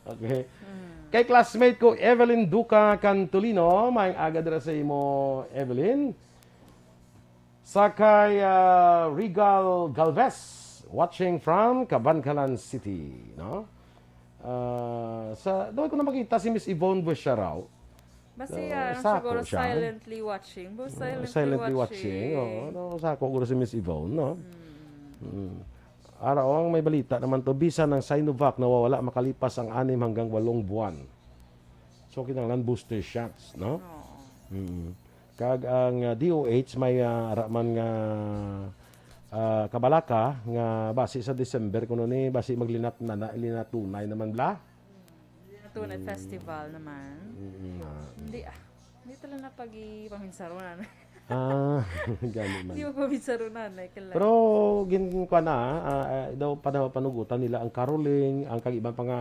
Okay. Mm. Kay classmate ko, Evelyn Duca Cantolino, may aga dira sa imo, Evelyn. Sa kay, ah, Regal Galvez, watching from Kabankalan City, no? Ah, sa, daw ko na makita si Miss Yvonne Buesharao. Basi, So, ah, sa siguro ako siya. Silently watching. Bu-, Uh, silently silently watching. Watching. Oo, no, sa ako, siguro si Miss Yvonne, no? Mm. Mm. Ara, oh, ang may balita naman to, bisan ang Sinovac nawawala makalipas ang anim hanggang walong buwan. So, kinahanglan booster shots, no? Oo. Mm. Kag ang, ah, D O H may, ah, ara man nga, ah, kabalaka nga basi sa December kuno ni, basi maglinat na, na linatunay naman bla. Linatunay Mm. festival naman. Mm, nga. Hindi, ah, hindi talaga na pag-ipaminsaronan. Ah, gani man. Hindi mo paminsaronan, eh, kailangan. Pero gin-, kuwan na, ah, ah, daw pana-, panugutan nila ang caroling, ang kag iban pa nga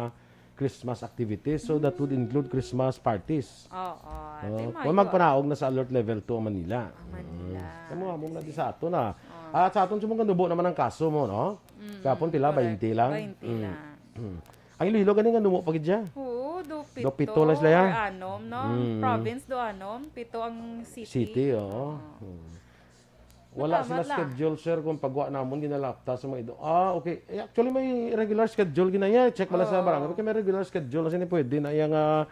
Christmas activities. So, that would include Christmas parties. Oo, Oh, di kung maayo. Magpanaog na sa alert level two ang Manila. Ang Manila. Mm. Kamo, amo na di sa ato na. Oh. Ah, sa aton, sumong ganubo naman ang kaso mo, no? Mm, Kapon pila, correct. Bainte lang? Bainte Mm. lang. Mm. Ang Iloilo gani nga numo pa gid siya. Oo, do Do pito pito lang sila, ya? Or anom, no? Mm. Province do anom, pito ang city. City, oo. Oo. Mm. Wala Matama sila la. Schedule, sir, kung pagwa namon ginalapta sa mga ido. Ah, okay. Eh, actually, may regular schedule ginaya. Check pala sa Oo. Barangay. Kaya may regular schedule na sini pwede na iyang, ah,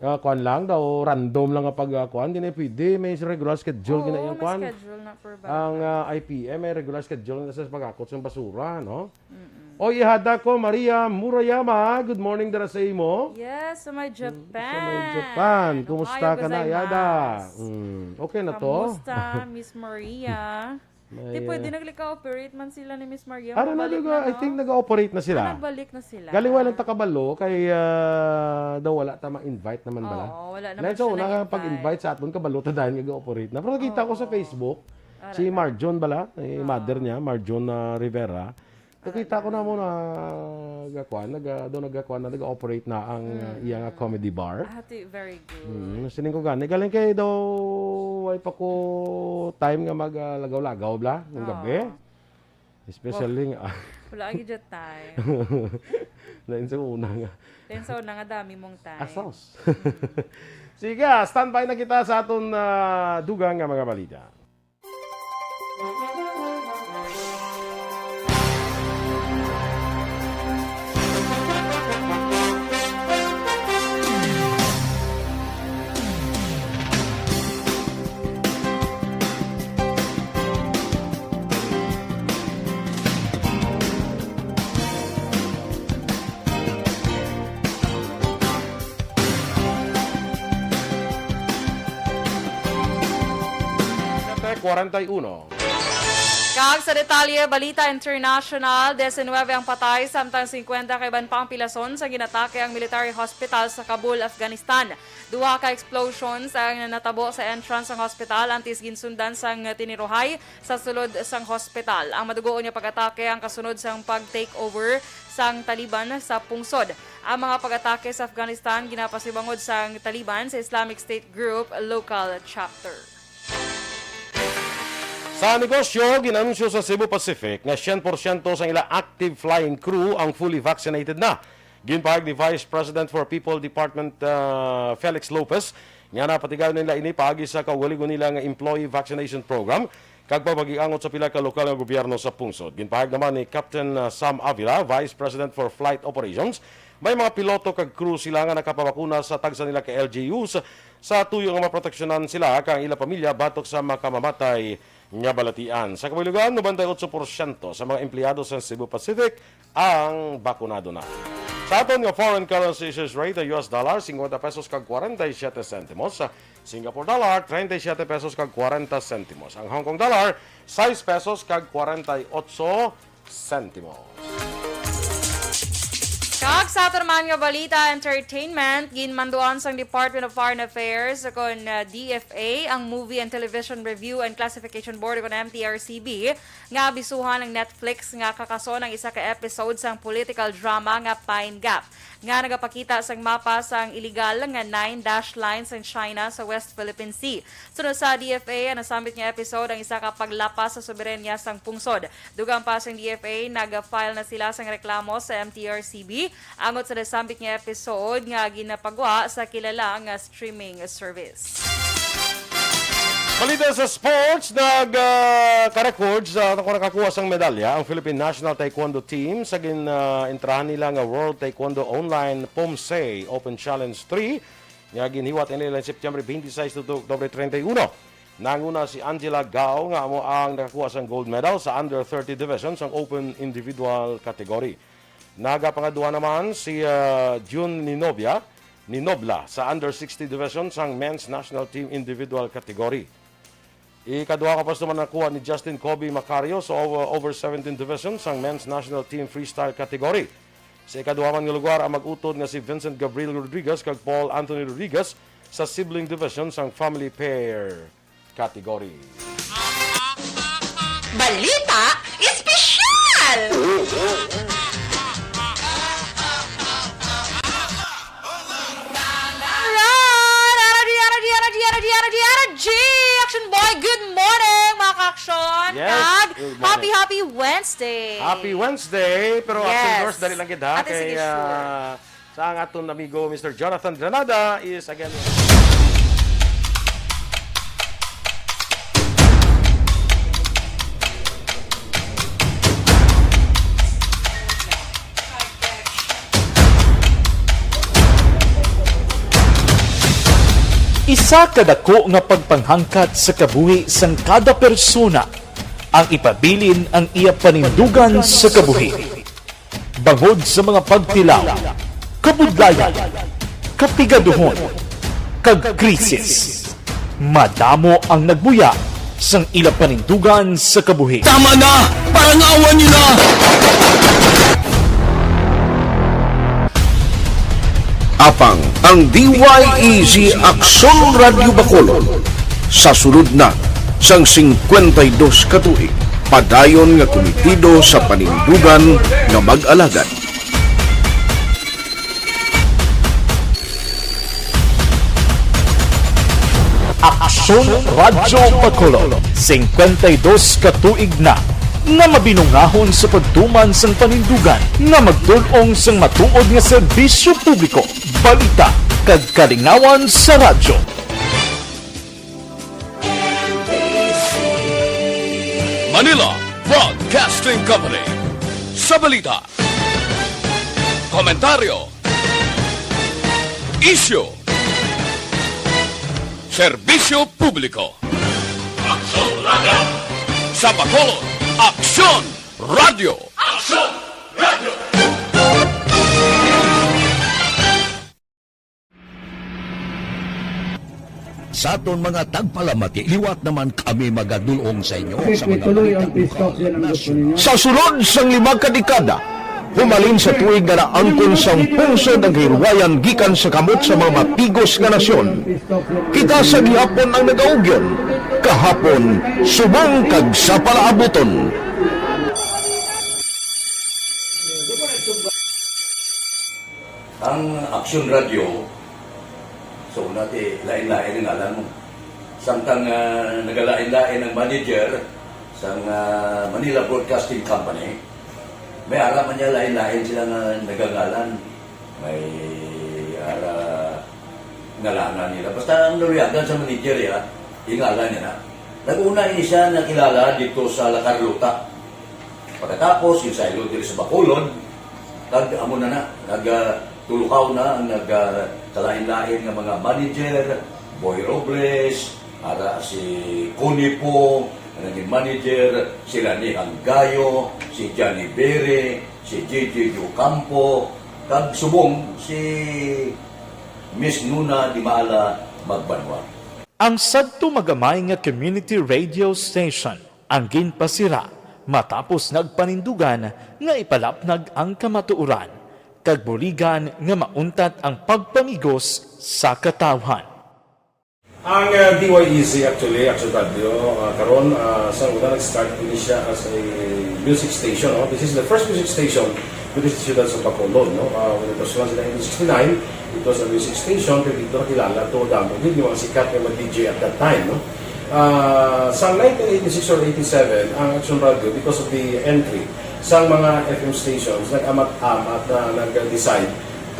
ah, kuwan lang daw, random lang nga pag, ah, kuwan. Di na pwede. May regular schedule Oo, ginaya may kuwan. Schedule na provided. Ang, ah, I P M, may regular schedule na sa pagakot sa basura, no? Mm-mm. Oy, ihada ko, Maria Murayama. Good morning, dara sa imo. Yes, sa may Mm, Japan. Sa may Japan. Kumusta Ohayo ka na, gozaimasu. Yada? Mm, okay na to? Kamusta, Miss Maria? May, Di pwede ah, naglika-operate man sila ni Miss Maria. Ano na, Mabalik diba? Na, I no? Think nag-ooperate na sila. Ah, nagbalik na sila. Galing walang takabalo, kay, ah, daw wala ta ma-invite naman bala. Oo, wala naman Lain sa siya una nga nag-invite. Pag-invite sa aton, kabalo ta dahil nag-ooperate na. Pero nakita ko sa Oo. Facebook, Ara si na. Marjon bala, eh, Oo. Mother niya, Marjon, ah, Rivera. Nakita ko na mo na gakuan, nag-, ah, daw nagakuan na, nag-operate na ang, ah, Mm-mm. iya nga comedy bar. Ah, ti-, very good. Mm, sining ko gani. Galing kay daw, way pa ko time nga mag, ah, lagaw-lagaw bla, ng Oo. Gabi. Especially Wow. nga, Wala lagi dyan time. Lain sa una nga. Lain sa una nga dami mong time. Asos. Mm. Sige, ah, standby na kita sa aton, ah, dugang nga mga balita. Kwarenta y uno. Kag sa detalye, balita international, diecinuebe ang patay, samtang singkwenta ka iban pa ang pilason sa ginatake ang military hospital sa Kabul, Afghanistan. Duha ka explosions ang natabo sa entrance sang hospital, antes ginsundan sang tiniruhay sa sulod sang hospital. Ang madugoon nga pag-atake ang kasunod sang pag-takeover sang Taliban sa pungsod. Ang mga pag-atake sa Afghanistan ginapasibangod sang Taliban sa Islamic State Group local chapter. Sa negosyo, ginanunsyo sa Cebu Pacific nga syen porsyento sang ila active flying crew ang fully vaccinated na. Ginpahayag ni Vice President for People Department, ah, Felix Lopez nga napatigayon nila ini paagi sa kaugalingon nila nga employee vaccination program kag pagpakiangot sa pila ka lokal nga gobyerno sa pungsod. Ginpahayag naman ni Captain, ah, Sam Avila, Vice President for Flight Operations, may mga piloto kag crew sila nga nakapabakuna sa tagsa nila ka L G Us sa tuyo nga maproteksyonan sila kag ang ila pamilya batok sa makamamatay nga balatian. Sa kabilugan, nobenta y otso porsyento sa mga empleyado sa Cebu Pacific ang bakunado na. Sa aton nga foreign currency exchange rate, ang U S dollar, cincuenta pesos kag cuarenta y siete centimos. Singapore dollar, treinta y siete pesos kag cuarenta centimos. Ang Hong Kong dollar, sais pesos kag cuarenta y ocho centimos. Kag sa aton man nga balita, entertainment, ginmanduan sang Department of Foreign Affairs kon, uh, D F A ang Movie and Television Review and Classification Board kon M T R C B nga abisuhan ang Netflix nga kakason ang isa ka episode sang political drama nga Pine Gap nga nagapakita sang mapa sang iligal nga nine dash line sang China sa West Philippine Sea. Sunod sa D F A, ang nasambit nga episode ang isa ka paglapas sa soberanya sang pungsod. Dugang pa sang D F A, nag-file na sila sang reklamo sa M T R C B angot sa nasambit nga episode nga ginapagwa sa kilala nga streaming service. Balita sa sports, nag, ah, ka-record sa ako nakakuha sang medalya ang Philippine National Taekwondo Team sa gin, ah, entrahan nila nga World Taekwondo Online Pomsei Open Challenge three nga ginhiwat nila September twenty-six to October thirty-one. Nanguna si Angela Gao nga amo ang nakakuha sang gold medal sa under thirty division sang open individual category. Nagapangadua naman si, ah, June Ninobia, Ninobla sa under sixty division sang men's national team individual category. Ikaduha ka pwesto man nakuha ni Justin Kobe Macario sa over, over seventeen division sang men's national team freestyle category. Sa ikaduha man nga lugar ang mag-utod nga si Vincent Gabriel Rodriguez kag Paul Anthony Rodriguez sa sibling division sang family pair category. Balita Espesyal! Alright! R G, R G, R G, R G, R G, R G, R G! Action Boy, good morning, mga ka-action! Yes, Kag good morning. Happy, happy Wednesday! Happy Wednesday, pero Action Yes. Girls, dali lang kita. Ate, sige, sure. Sa ang aton amigo Mister Jonathan Granada is again. Isa ka dako nga pagpanghangkat sa kabuhi sang kada persona ang ipabilin ang iya panindugan sa kabuhi. Bangod sa mga pagtilaw, kabudlayan, kapigaduhon, kag krisis, madamo ang nagbuya sang ila panindugan sa kabuhi. Tama na! Parangawan niyo na! Apang ang D Y E G Aksyon Radyo Bacolod sa sulod na sang singkwenta y dos ka tuig, padayon nga kumitido sa panindugan nga mag-alagad. Aksyon Radyo Bacolod, singkwenta y dos ka tuig na nga mabinungahon sa pagtuman sang panindugan nga magtul-ong sang matuod nga serbisyo publiko, balita, kag kalingawan sa radyo. Manila Broadcasting Company. Sa balita, komentaryo, isyu, serbisyo publiko. Aksyon Radyo. Sa Bacolod, Aksyon Radyo. Aksyon Radyo. Sa aton mga tagpalamati, liwat naman kami magadul-ong sa inyo sa mga balitang lokal, nasyonal. Sa sulod sang lima ka dekada, humalin sa tuig nga naangkon sang pungsod ang kahilwayan gikan sa kamot sa mga mapigos nga nasyon, kita sa gihapon ang nagaugyon, kahapon, subong kag sa palaabuton. Ang Aksyon Radyo, sa una ti lain-lain ang ngalan mo. Samtang, ah, nagalain-lain ang manager sang, ah, Manila Broadcasting Company, may ara man niya lain-lain sila nga nagangalan. May ara ngalanan nila. Basta ang naluyagan sa manager, ya, ingalan niya na. Nag-una ini siya nakilala dito sa La Carlota. Pagkatapos, ginsaylo diri sa Bacolod, kag amo na na, nag, ah, tulukaw na ang nag, ah, kalain-lain nga mga manager, Boy Robles, ara si Connie Po, ang naging manager, si Rani Hanggayo, si Johnny Bere, si J J Ocampo, kag subong si Miss Nuna Dimala Magbanwa. Ang sadto magamay nga community radio station ang ginpasira matapos nagpanindugan nga ipalapnag ang kamatuoran. kag buligan nga mauntat ang pagpamigos sa katawhan. Ang, uh, D Y E Z actually, Action Radio, uh, karon, uh, sa una nag-start ini siya as a music station, no? This is the first music station dito sa siyudad sa Bacolod, no? Uh, when it was launched in nineteen sixty-nine, it was a music station, pero dito nakilala to, damo gid yung mga sikat nga mga D J at that time, no? Uh, sa nineteen eighty-six or eighty-seven, ang Action Radio, because of the entry sa mga F M stations, nag-amat-amat na nag-decide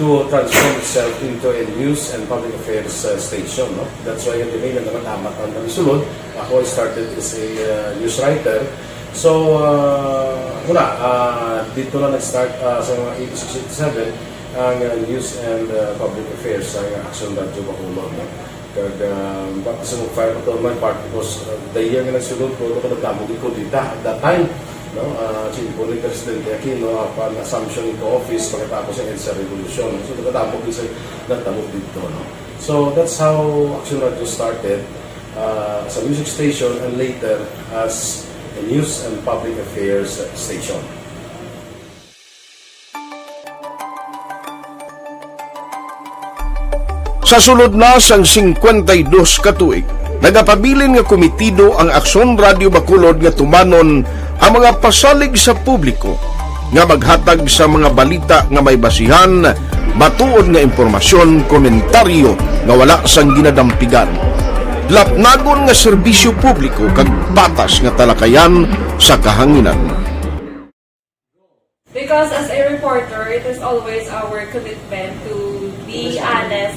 to transform itself into a news and public affairs, uh, station, no? That's why yung name nag-amat-amat ang kami sulod. Ako, I started as a, uh, news writer. So, uh, wala, uh, dito na nag-start, uh, sa mga eighty-six, eighty-seven, ang, uh, news and, uh, public affairs sa Action Radio Bacolod, no? Kag, ah, baptism of fire pa to on my part because, ah, the year nga nagsulod ko, ano ko nagdamo gid ko dita at that time, no? Ah, si Bonnie Presidente Aquino, apan assumption into office pagkatapos ng EDSA Revolution. So, nagdamo gid sa nagdamo dito, no? So, that's how Action Radio started, ah, as a music station and later as a news and public affairs station. Sa sulod na sang singkwenta y dos ka tuig, nagapabilin nga komitido ang Aksyon Radio Bacolod nga tumanon ang mga pasalig sa publiko nga maghatag sa mga balita nga may basihan, matuod nga impormasyon, komentaryo nga wala sang ginadampigan, lapnagon nga serbisyo publiko kag patas nga talakayan sa kahanginan. Because as a reporter, it is always our commitment to be honest,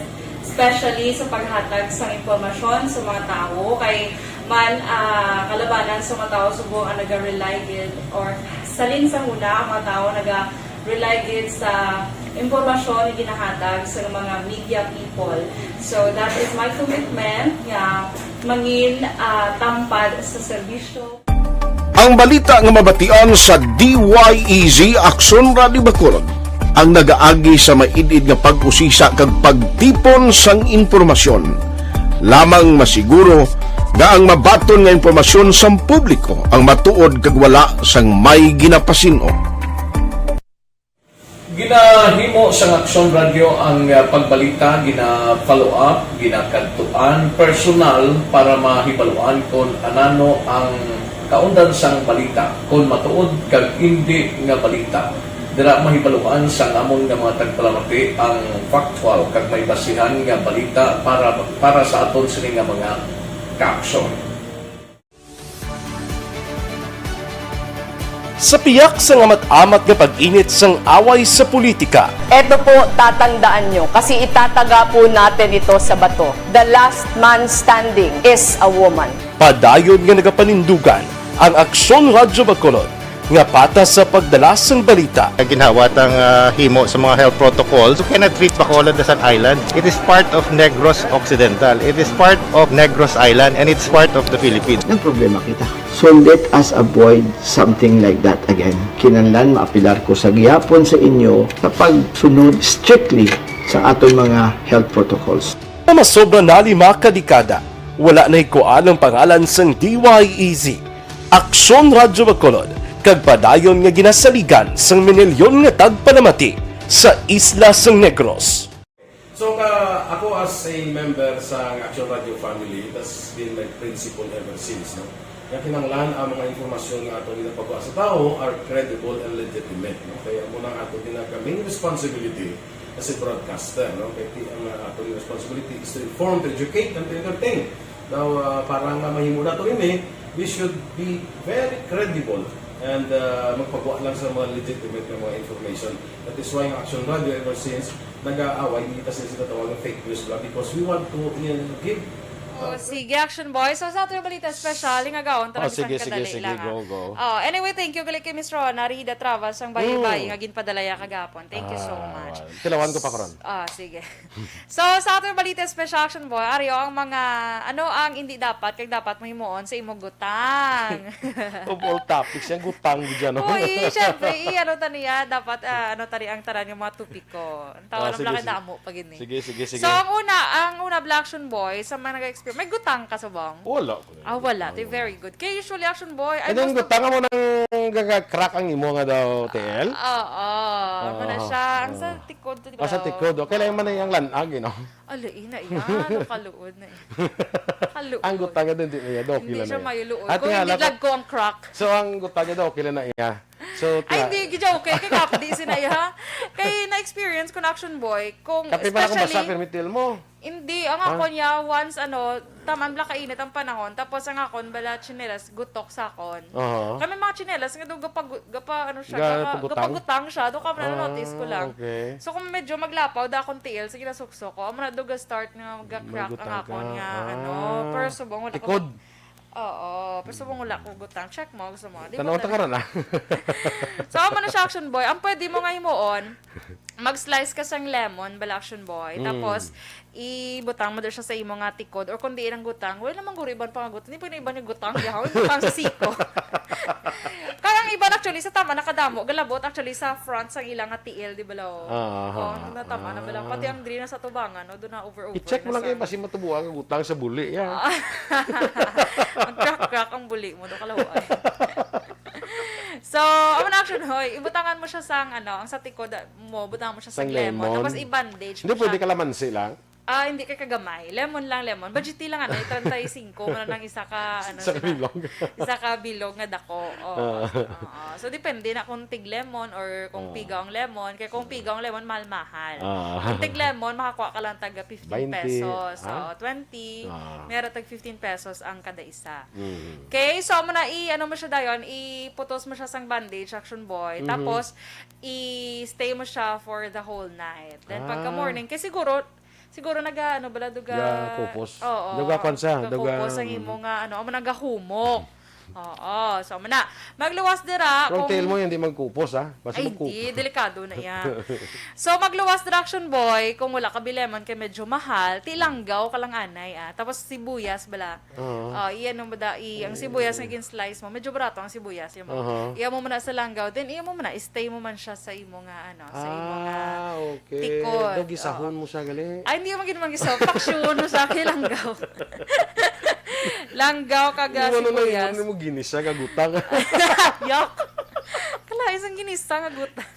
especially sa paghatag sang impormasyon sa mga tawo. Kay man, ah, kalabanan sa mga tawo subong ang naga-rely gid or salin sa huna ang mga tawo naga-rely gid sa impormasyon nga ginahatag sa mga media people. So that is my commitment nga mangin, ah, tampad sa serbisyo. Ang balita nga mabatian sa D Y E Z Aksyon Radio Bacolod ang nagaagi sa maid-id nga pag-usisa kag pagtipon sang impormasyon. Lamang masiguro nga ang mabaton nga impormasyon sang publiko ang matuod kag wala sang may ginapasin-o. Ginahimo sang Aksyon Radyo ang, ah, pagbalita, gina-follow up, ginakadtuan personal para mahibaluan kon anano ang kaundan sang balita, kon matuod kag indi nga balita. Dira mahibaluan sang amon nga mga tagpalamati ang factual kag may basihan nga balita para, para sa aton sini nga mga kaaksyon. Sa piyak sang amat-amat nga pag-init sang away sa politika, Eto po, tatandaan nyo, kasi itataga po natin ito sa bato. The last man standing is a woman. Padayon nga nagapanindugan ang Aksyon Radyo Bacolod nga patas sa pagdala sang balita. Ginhawa tang, ah, himo sa mga health protocols. You cannot treat Bacolod as an island. It is part of Negros Occidental. It is part of Negros Island and it's part of the Philippines. Nagproblema kita. So let us avoid something like that again. Kinahanglan maapilar ko sa gihapon sa inyo sa pagsunod strictly sa aton mga health protocols. Nga masobra na lima ka dekada, wala na higkuan ang pangalan sang D Y E Z, Aksyon Radyo Bacolod, kag padayon nga ginasaligan sang minilyon nga tagpalamati sa isla sang Negros. So, ka, ako as a member sa Action Radio family, that's been my principle ever since, no? Nga kinahanglan ang mga impormasyon nga ato ginapagawa sa tawo are credible and legitimate, no? Kaya amo na ang ato ginaka main responsibility as a broadcaster, no? Kaya ti-, ang, uh, ato responsibility is to inform, to educate, and to entertain. Now, uh, para nga mahimo nato ini, we should be very credible and, uh, magpagawa lang sa mga legitimate nga mga information. That is why ang Action Radio ever since nag-aaway, hindi kasi sila tawag ng fake news ba? Because we want to, uh, give, uh, Oh, sige, Action Boy. So, sa ato yung balita special, nga gaon, Oh, talaga sige, isang sige, kadali sige, lang, ah. go, go. Oh, anyway, thank you gali kay Miss Rona Rida Travas ang bayi-bayi Mm. nga ginpadala ya kagapon. Thank you so Ah, much. Tilawan ko pa karon. Ah, sige. So, sa ato yung balita special, Action Boy, ari, oh, ang mga, ano ang hindi dapat, kag dapat mo himuon sa imong gutang. Of all topics, yung gutang dyan, no? Uy, syempre, i-, ano ta niya, dapat, ah, ano ta rin ang tanan yung mga topiko. Ang tawa Ah, lang sige, lang sige. damo pa gini. Sige, sige, sige. So, ang una, ang una, Black Action Boy, sa mga nag-experience, may gutang ka, subong? Wala ko. Ah, wala. Te, very good. Kaya usually, Action Boy, ay, Anong gusto gutang mo nang gaga-crack ang imo nga daw, T L? Ah, oo. Ano na siya? Ang sa Ah. tikod, di Ah, sa ba? tikod. Okay lang man na yung lanag, you know? Ala, ina, iya. Ano, kaluod na eh. Kaluod. Ang gutang nga din, di niya, do, Hindi kila siya na. mayo luod. Ate Kung nga, hindi lakot- lagko ang crack. So, ang gutang niya daw, kila na iya. So, Ay, tiya- hindi, gijoke. Kay kapdi sina iya. Kay na-experience ko na action boy. Kung Kape pala kung basa, especially, permitil mo. Hindi, ang Ha? akon niya, once, ano, taman bala kainit ang panahon, tapos ang akon bala tsinelas, gutok sa akon. Oo. Kami mga tsinelas, nga do gapa, gapa, ano siya, Ga-, gapa, pagutang? gapagutang siya, do ka na notice ko lang. Ah, okay. So, kung medyo maglapaw, da akong tiil, sige na suksok ko. Amo na do ga-start nga ga-crack ang Magutang akon ka. nga, Ah. ano, pero subong wala ko. Tikod. Oo, pero subong wala ko gutang. Check mo, gusto mo. Di mo Tanaw ta dali. Karan, ah. So, amo na siya, action boy. Ang pwede mo nga himuon, mag-slice ka sang lemon, bala, action boy. Mm. Tapos, ibutang mo dira siya sa imo nga tikod. Or kung di ilang gutang, wala naman guro iban pa nga gutang. Hindi pa na iban yung gutang, yaw. Yung gutang sa siko. Kaya ang iban, actually, sa tama nakadamo. Galabot, actually, sa front, sa ilang nga tiil, di ba, lo? Ah, Oh, ah, natama na ba lang? ah. Pati ang diri na sa tubangan, no? Doon na over-over I-check mo na lang kayo, sa basi matubuan ang gutang sa buli, ya. Mag-crack-crack ang buli mo, do kalahuan. So, amo na, action, hoy. Ibutangan mo siya sang, ano, ang sa tikod, ah, mo, butangan mo siya sa Sang lemon. lemon. Tapos i-bandage Hindi mo pwede siya. Kalamansi lang. Ah, hindi kay kagamay. Lemon lang, lemon. Budget lang, ano, treinta y cinco man ang isa ka, ano, Sa sila. Kabilog. Isa ka bilog nga dako. Oo. Ah. Oo. So, depende na kung tig lemon or kung Oo. pigaw ang lemon. Kaya kung pigaw ang lemon, mahal-mahal. Ah. Kung tig lemon, makakuha ka lang taga fifteen Baynte, pesos. ah? Oo, twenty. Ah. May ara tag fifteen pesos ang kada isa. Mm. Okay, so amo na i-, ano mo siya dayon, iputos mo siya sang bandage, action boy. Mhm. Tapos, i-stay mo siya for the whole night. Then, pagka Ah. morning, kay siguro, siguro naga, ano bala, duga, Ga kupos. Oo, Duga kwan sa, duga kupos duga, ang mm. imo nga, ano, amo nagahumok. Oo, so, amo na. Magluwas dira. Pero Kung tiil mo yan, di magkupos, ha? Basta Ay, magkupos. hindi. Delikado na yan. So, magluwas dira, action boy. Kung wala ka bilemon kay medyo mahal, tilanggaw ka lang anay, ah. Tapos sibuyas, bala. Oo. Oh, iyan mo da, i, ang sibuyas nga gin-slice mo, medyo barato ang sibuyas, yun mo. Aha. Iya mo muna sa langgaw, then iya mo muna, stay mo man siya sa imo nga, ano, sa imo nga Ah, okay. tikod. Daw gisahon Oo. mo siya, gali. Ay, hindi man gid man gisahon. Paksyon mo sa akin, langgaw. Langgaw, kag, ah, Ano na sibuyas. Ano mo ginisa, kagutang. Yok. Kalain sang ginisa nga gutang.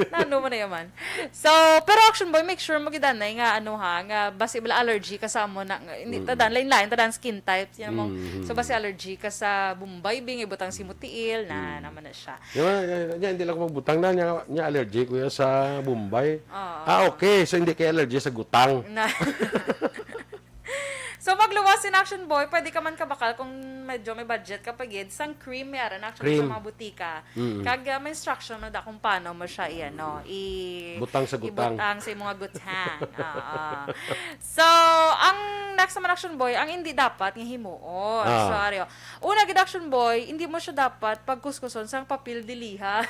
Nano mo na yaman. So, pero action boy, make sure mo gid anay nga ano ha, nga basi bala allergy ka sa amo na, nga, hindi, Mm. tadan, lain-lain, tadan skin types, yan mo. Mm. So, basi allergy ka sa Bombay, bing, ibutang si Mutiil, na, Mm. naman na siya. Yan, yan, yan, hindi lang ako magbutang na, niya, niya allergy ko yan sa Bombay. Oo. Ah, okay. So, hindi kayo allergy sa gutang. Na, so, magluwas in action boy, pwede ka man kabakal kung medyo may budget ka pa gid. Sang cream, may aran actually Cream. Sa mga butika. Mm. Kag, ah, may instruction na da kung paano mo siya i-, ano, i-, Butang sa gutang. Ibutang sa imong gutang. Oo. So, ang next naman action boy, ang hindi dapat nga himuon. Ah. So, ari, oh. Una gid action boy, hindi mo siya dapat pagkuskuson sang papel diliha.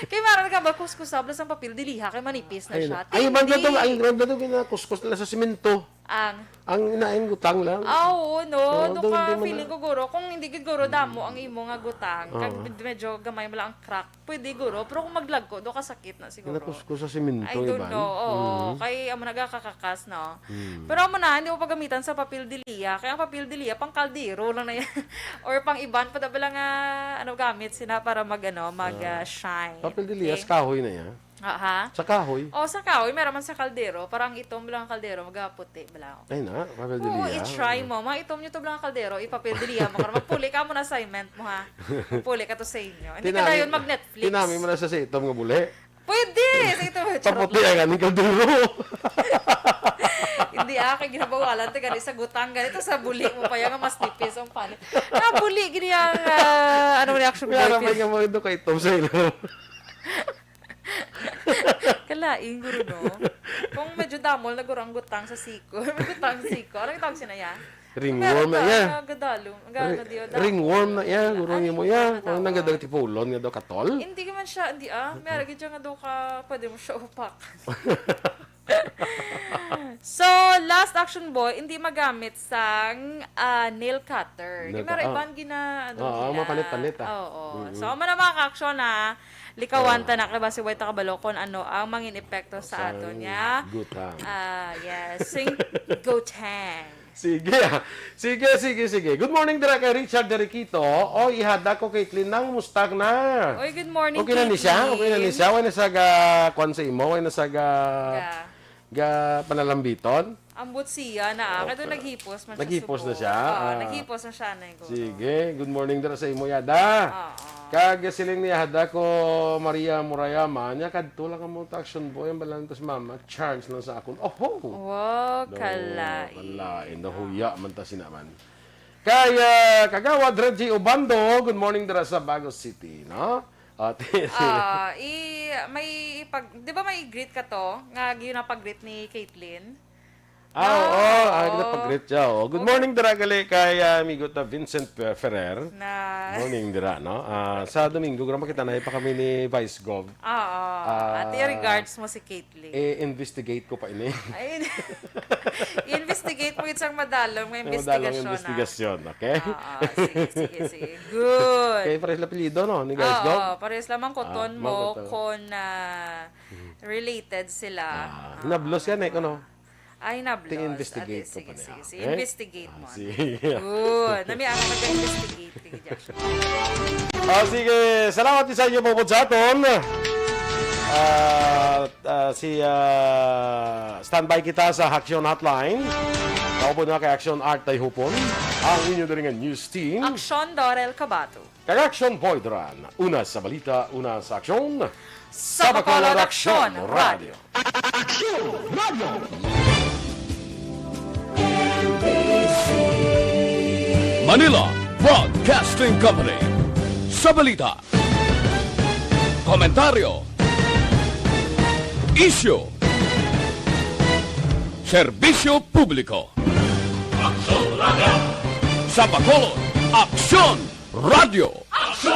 Kay maran ka ba kuskusab lang sang papel diliha kay manipis na Ay, siya. ay, magdadong, Tindi. Ay, magdadong na kuskus nila sa simento. Ang Ang inain gutang lang. Ah, oo, no. Oo, Do doon ka hindi mo na- feeling ko, guro, kung hindi gid, guro, damo ang imo nga gutang, kag Oo. med-, medyo gamay mo lang ang crack, pwede, guro. Pero kung maglagko, do kasakit na siguro. Nakuskus sa simento, I don't iban. know. Oo. Mhm. Kay amo nagakakakas, no? Mm. Pero amo na, hindi mo pagamitan sa papel diliya. Kaya ang papel diliya, pang kaldero lang na yan. Or pang iban pa, daba lang nga, ano, gamit sila para mag, ano, mag, ah, shine. Papel diliya, Okay? sa kahoy na yan. Ah, ha? Sa kahoy. O, sa kahoy, meron man sa kaldero. Parang itom lang ang kaldero, magaputi, bala. Ay na, papel Oo, diliya. i-try mo. Mga itom nyo to lang ang kaldero, ipapil diliya mo. Karon, magpuli ka mo na assignment mo, ha? Magpuli ka to sa inyo. Hindi ka Tinami- dayon mag-Netflix. Tinami mo na sa, sa itom nga buli. Pwede! Sa itom. Charot Paputi lang. Ang aning kaldero. Hindi, ah, kay ginabawalan to gani sa gutang, ganito sa buli mo pa yan, nga mas nipis ang panit. Nabuli, gini ang, ah, anong reaction mo? Wala naman nga mga ito kay itom sa ilong. Kalain, guro, no? Kung medyo damol na guro ang gutang sa siko. May gutang sa siko. Anong tawag sinaya? Ringworm na iya. Gadalo. Ang gano diyo, Ringworm na iya. Ay, Guro niyo mo ano iya. na Ang tawag? Nagadagtipulon nga daw katol. Hindi man siya, hindi ah. May aragid siya nga daw ka, pwede mo siya upak. So, last action boy, hindi magamit sang, ah, nail cutter. Di Nail ba, cu-, ah. Iban gina-, ano Oo, nila? Mapanit-panit, ah. Oo. Mm-mm. So, amo na, mga ka-action, ah. Likawan ta na, kay basi way ta kabalo kung ano ang mangin epekto sa aton nga, gutang. Ah, yes. Sing gutang. Sige, ah. Sige, sige, sige. Good morning dira kay Richard Deriquito. Oy, ihada ko kay Clean nang mustag na. Oy, good morning, Okay na ni siya? Caitlin. Okay na ni siya? Way na sa ga-, kwan sa imo? Way na sa ga-, Ga- ga panalambiton? Ambot siya na, ah. Kato naghipos man siya. Naghipos na siya? Ah, ah, naghipos na siya, na siguro. Sige, good morning dira sa imo, yada. Oo. Kag siling niya, hada ko, Maria Murayama, niya kadto lang ang mga action boy, ang balantos mama, charge lang sa akon. Oho! Wow, kalain. Kalain, nahuya man ta sinaman. Kay, ah, Kagawad Reggie Obando, good morning dira sa Bago City, no? Ate, Ah, i-, may ipag-, di ba may greet ka to? Nga ginapag-greet ni Caitlyn? Ah, oo. Ah, oo. Ginapag-greet siya, oh. Good morning, dira gali kay, ah, amigo ta Vincent Fe-, Ferrer. Na Morning, dira, no? Ah, sa Domingo, gra makita na pa kami ni Vice Gov. Oo. Ah, Ate, regards mo si Caitlyn. Eh, investigate ko pa ini. Ay, i-investigate mo gid sang madalom nga Madalom investigasyon, ah. Investigasyon, okay? Ah, ah, sige, sige, sige. Good. Kay pares la apelyido, no? Ni Guys Oo, Dog? Pares lamang ko Ah, ton mo mangkoton. Kon, ah, related sila. Ah, Ah, hinablos yan eh, kuno? Ah, hinablos. Ting-investigate Ate, ko sige, pa niya. sige, sige. Okay? Investigate Ah, mo. sige. Good. Nami ang nag-investigate. Sige, Josh. Ah, sige. Salamat sa inyo, pupod sa aton. Ah, ah, si, ah, standby kita sa Action Hotline. Kaupod na kay Action Art Tayhupon, ang inyo diri nga news team. Action Dorel Cabato. Kag Action Boy Duran. Una sa balita, una sa aksyon. Sa Bacolod Action Radio. Action Radio. Manila Broadcasting Company. Sa balita, komentaryo, isyu, serbisyo publiko. Action Radio. Sa Bacolod, Action Radio. Action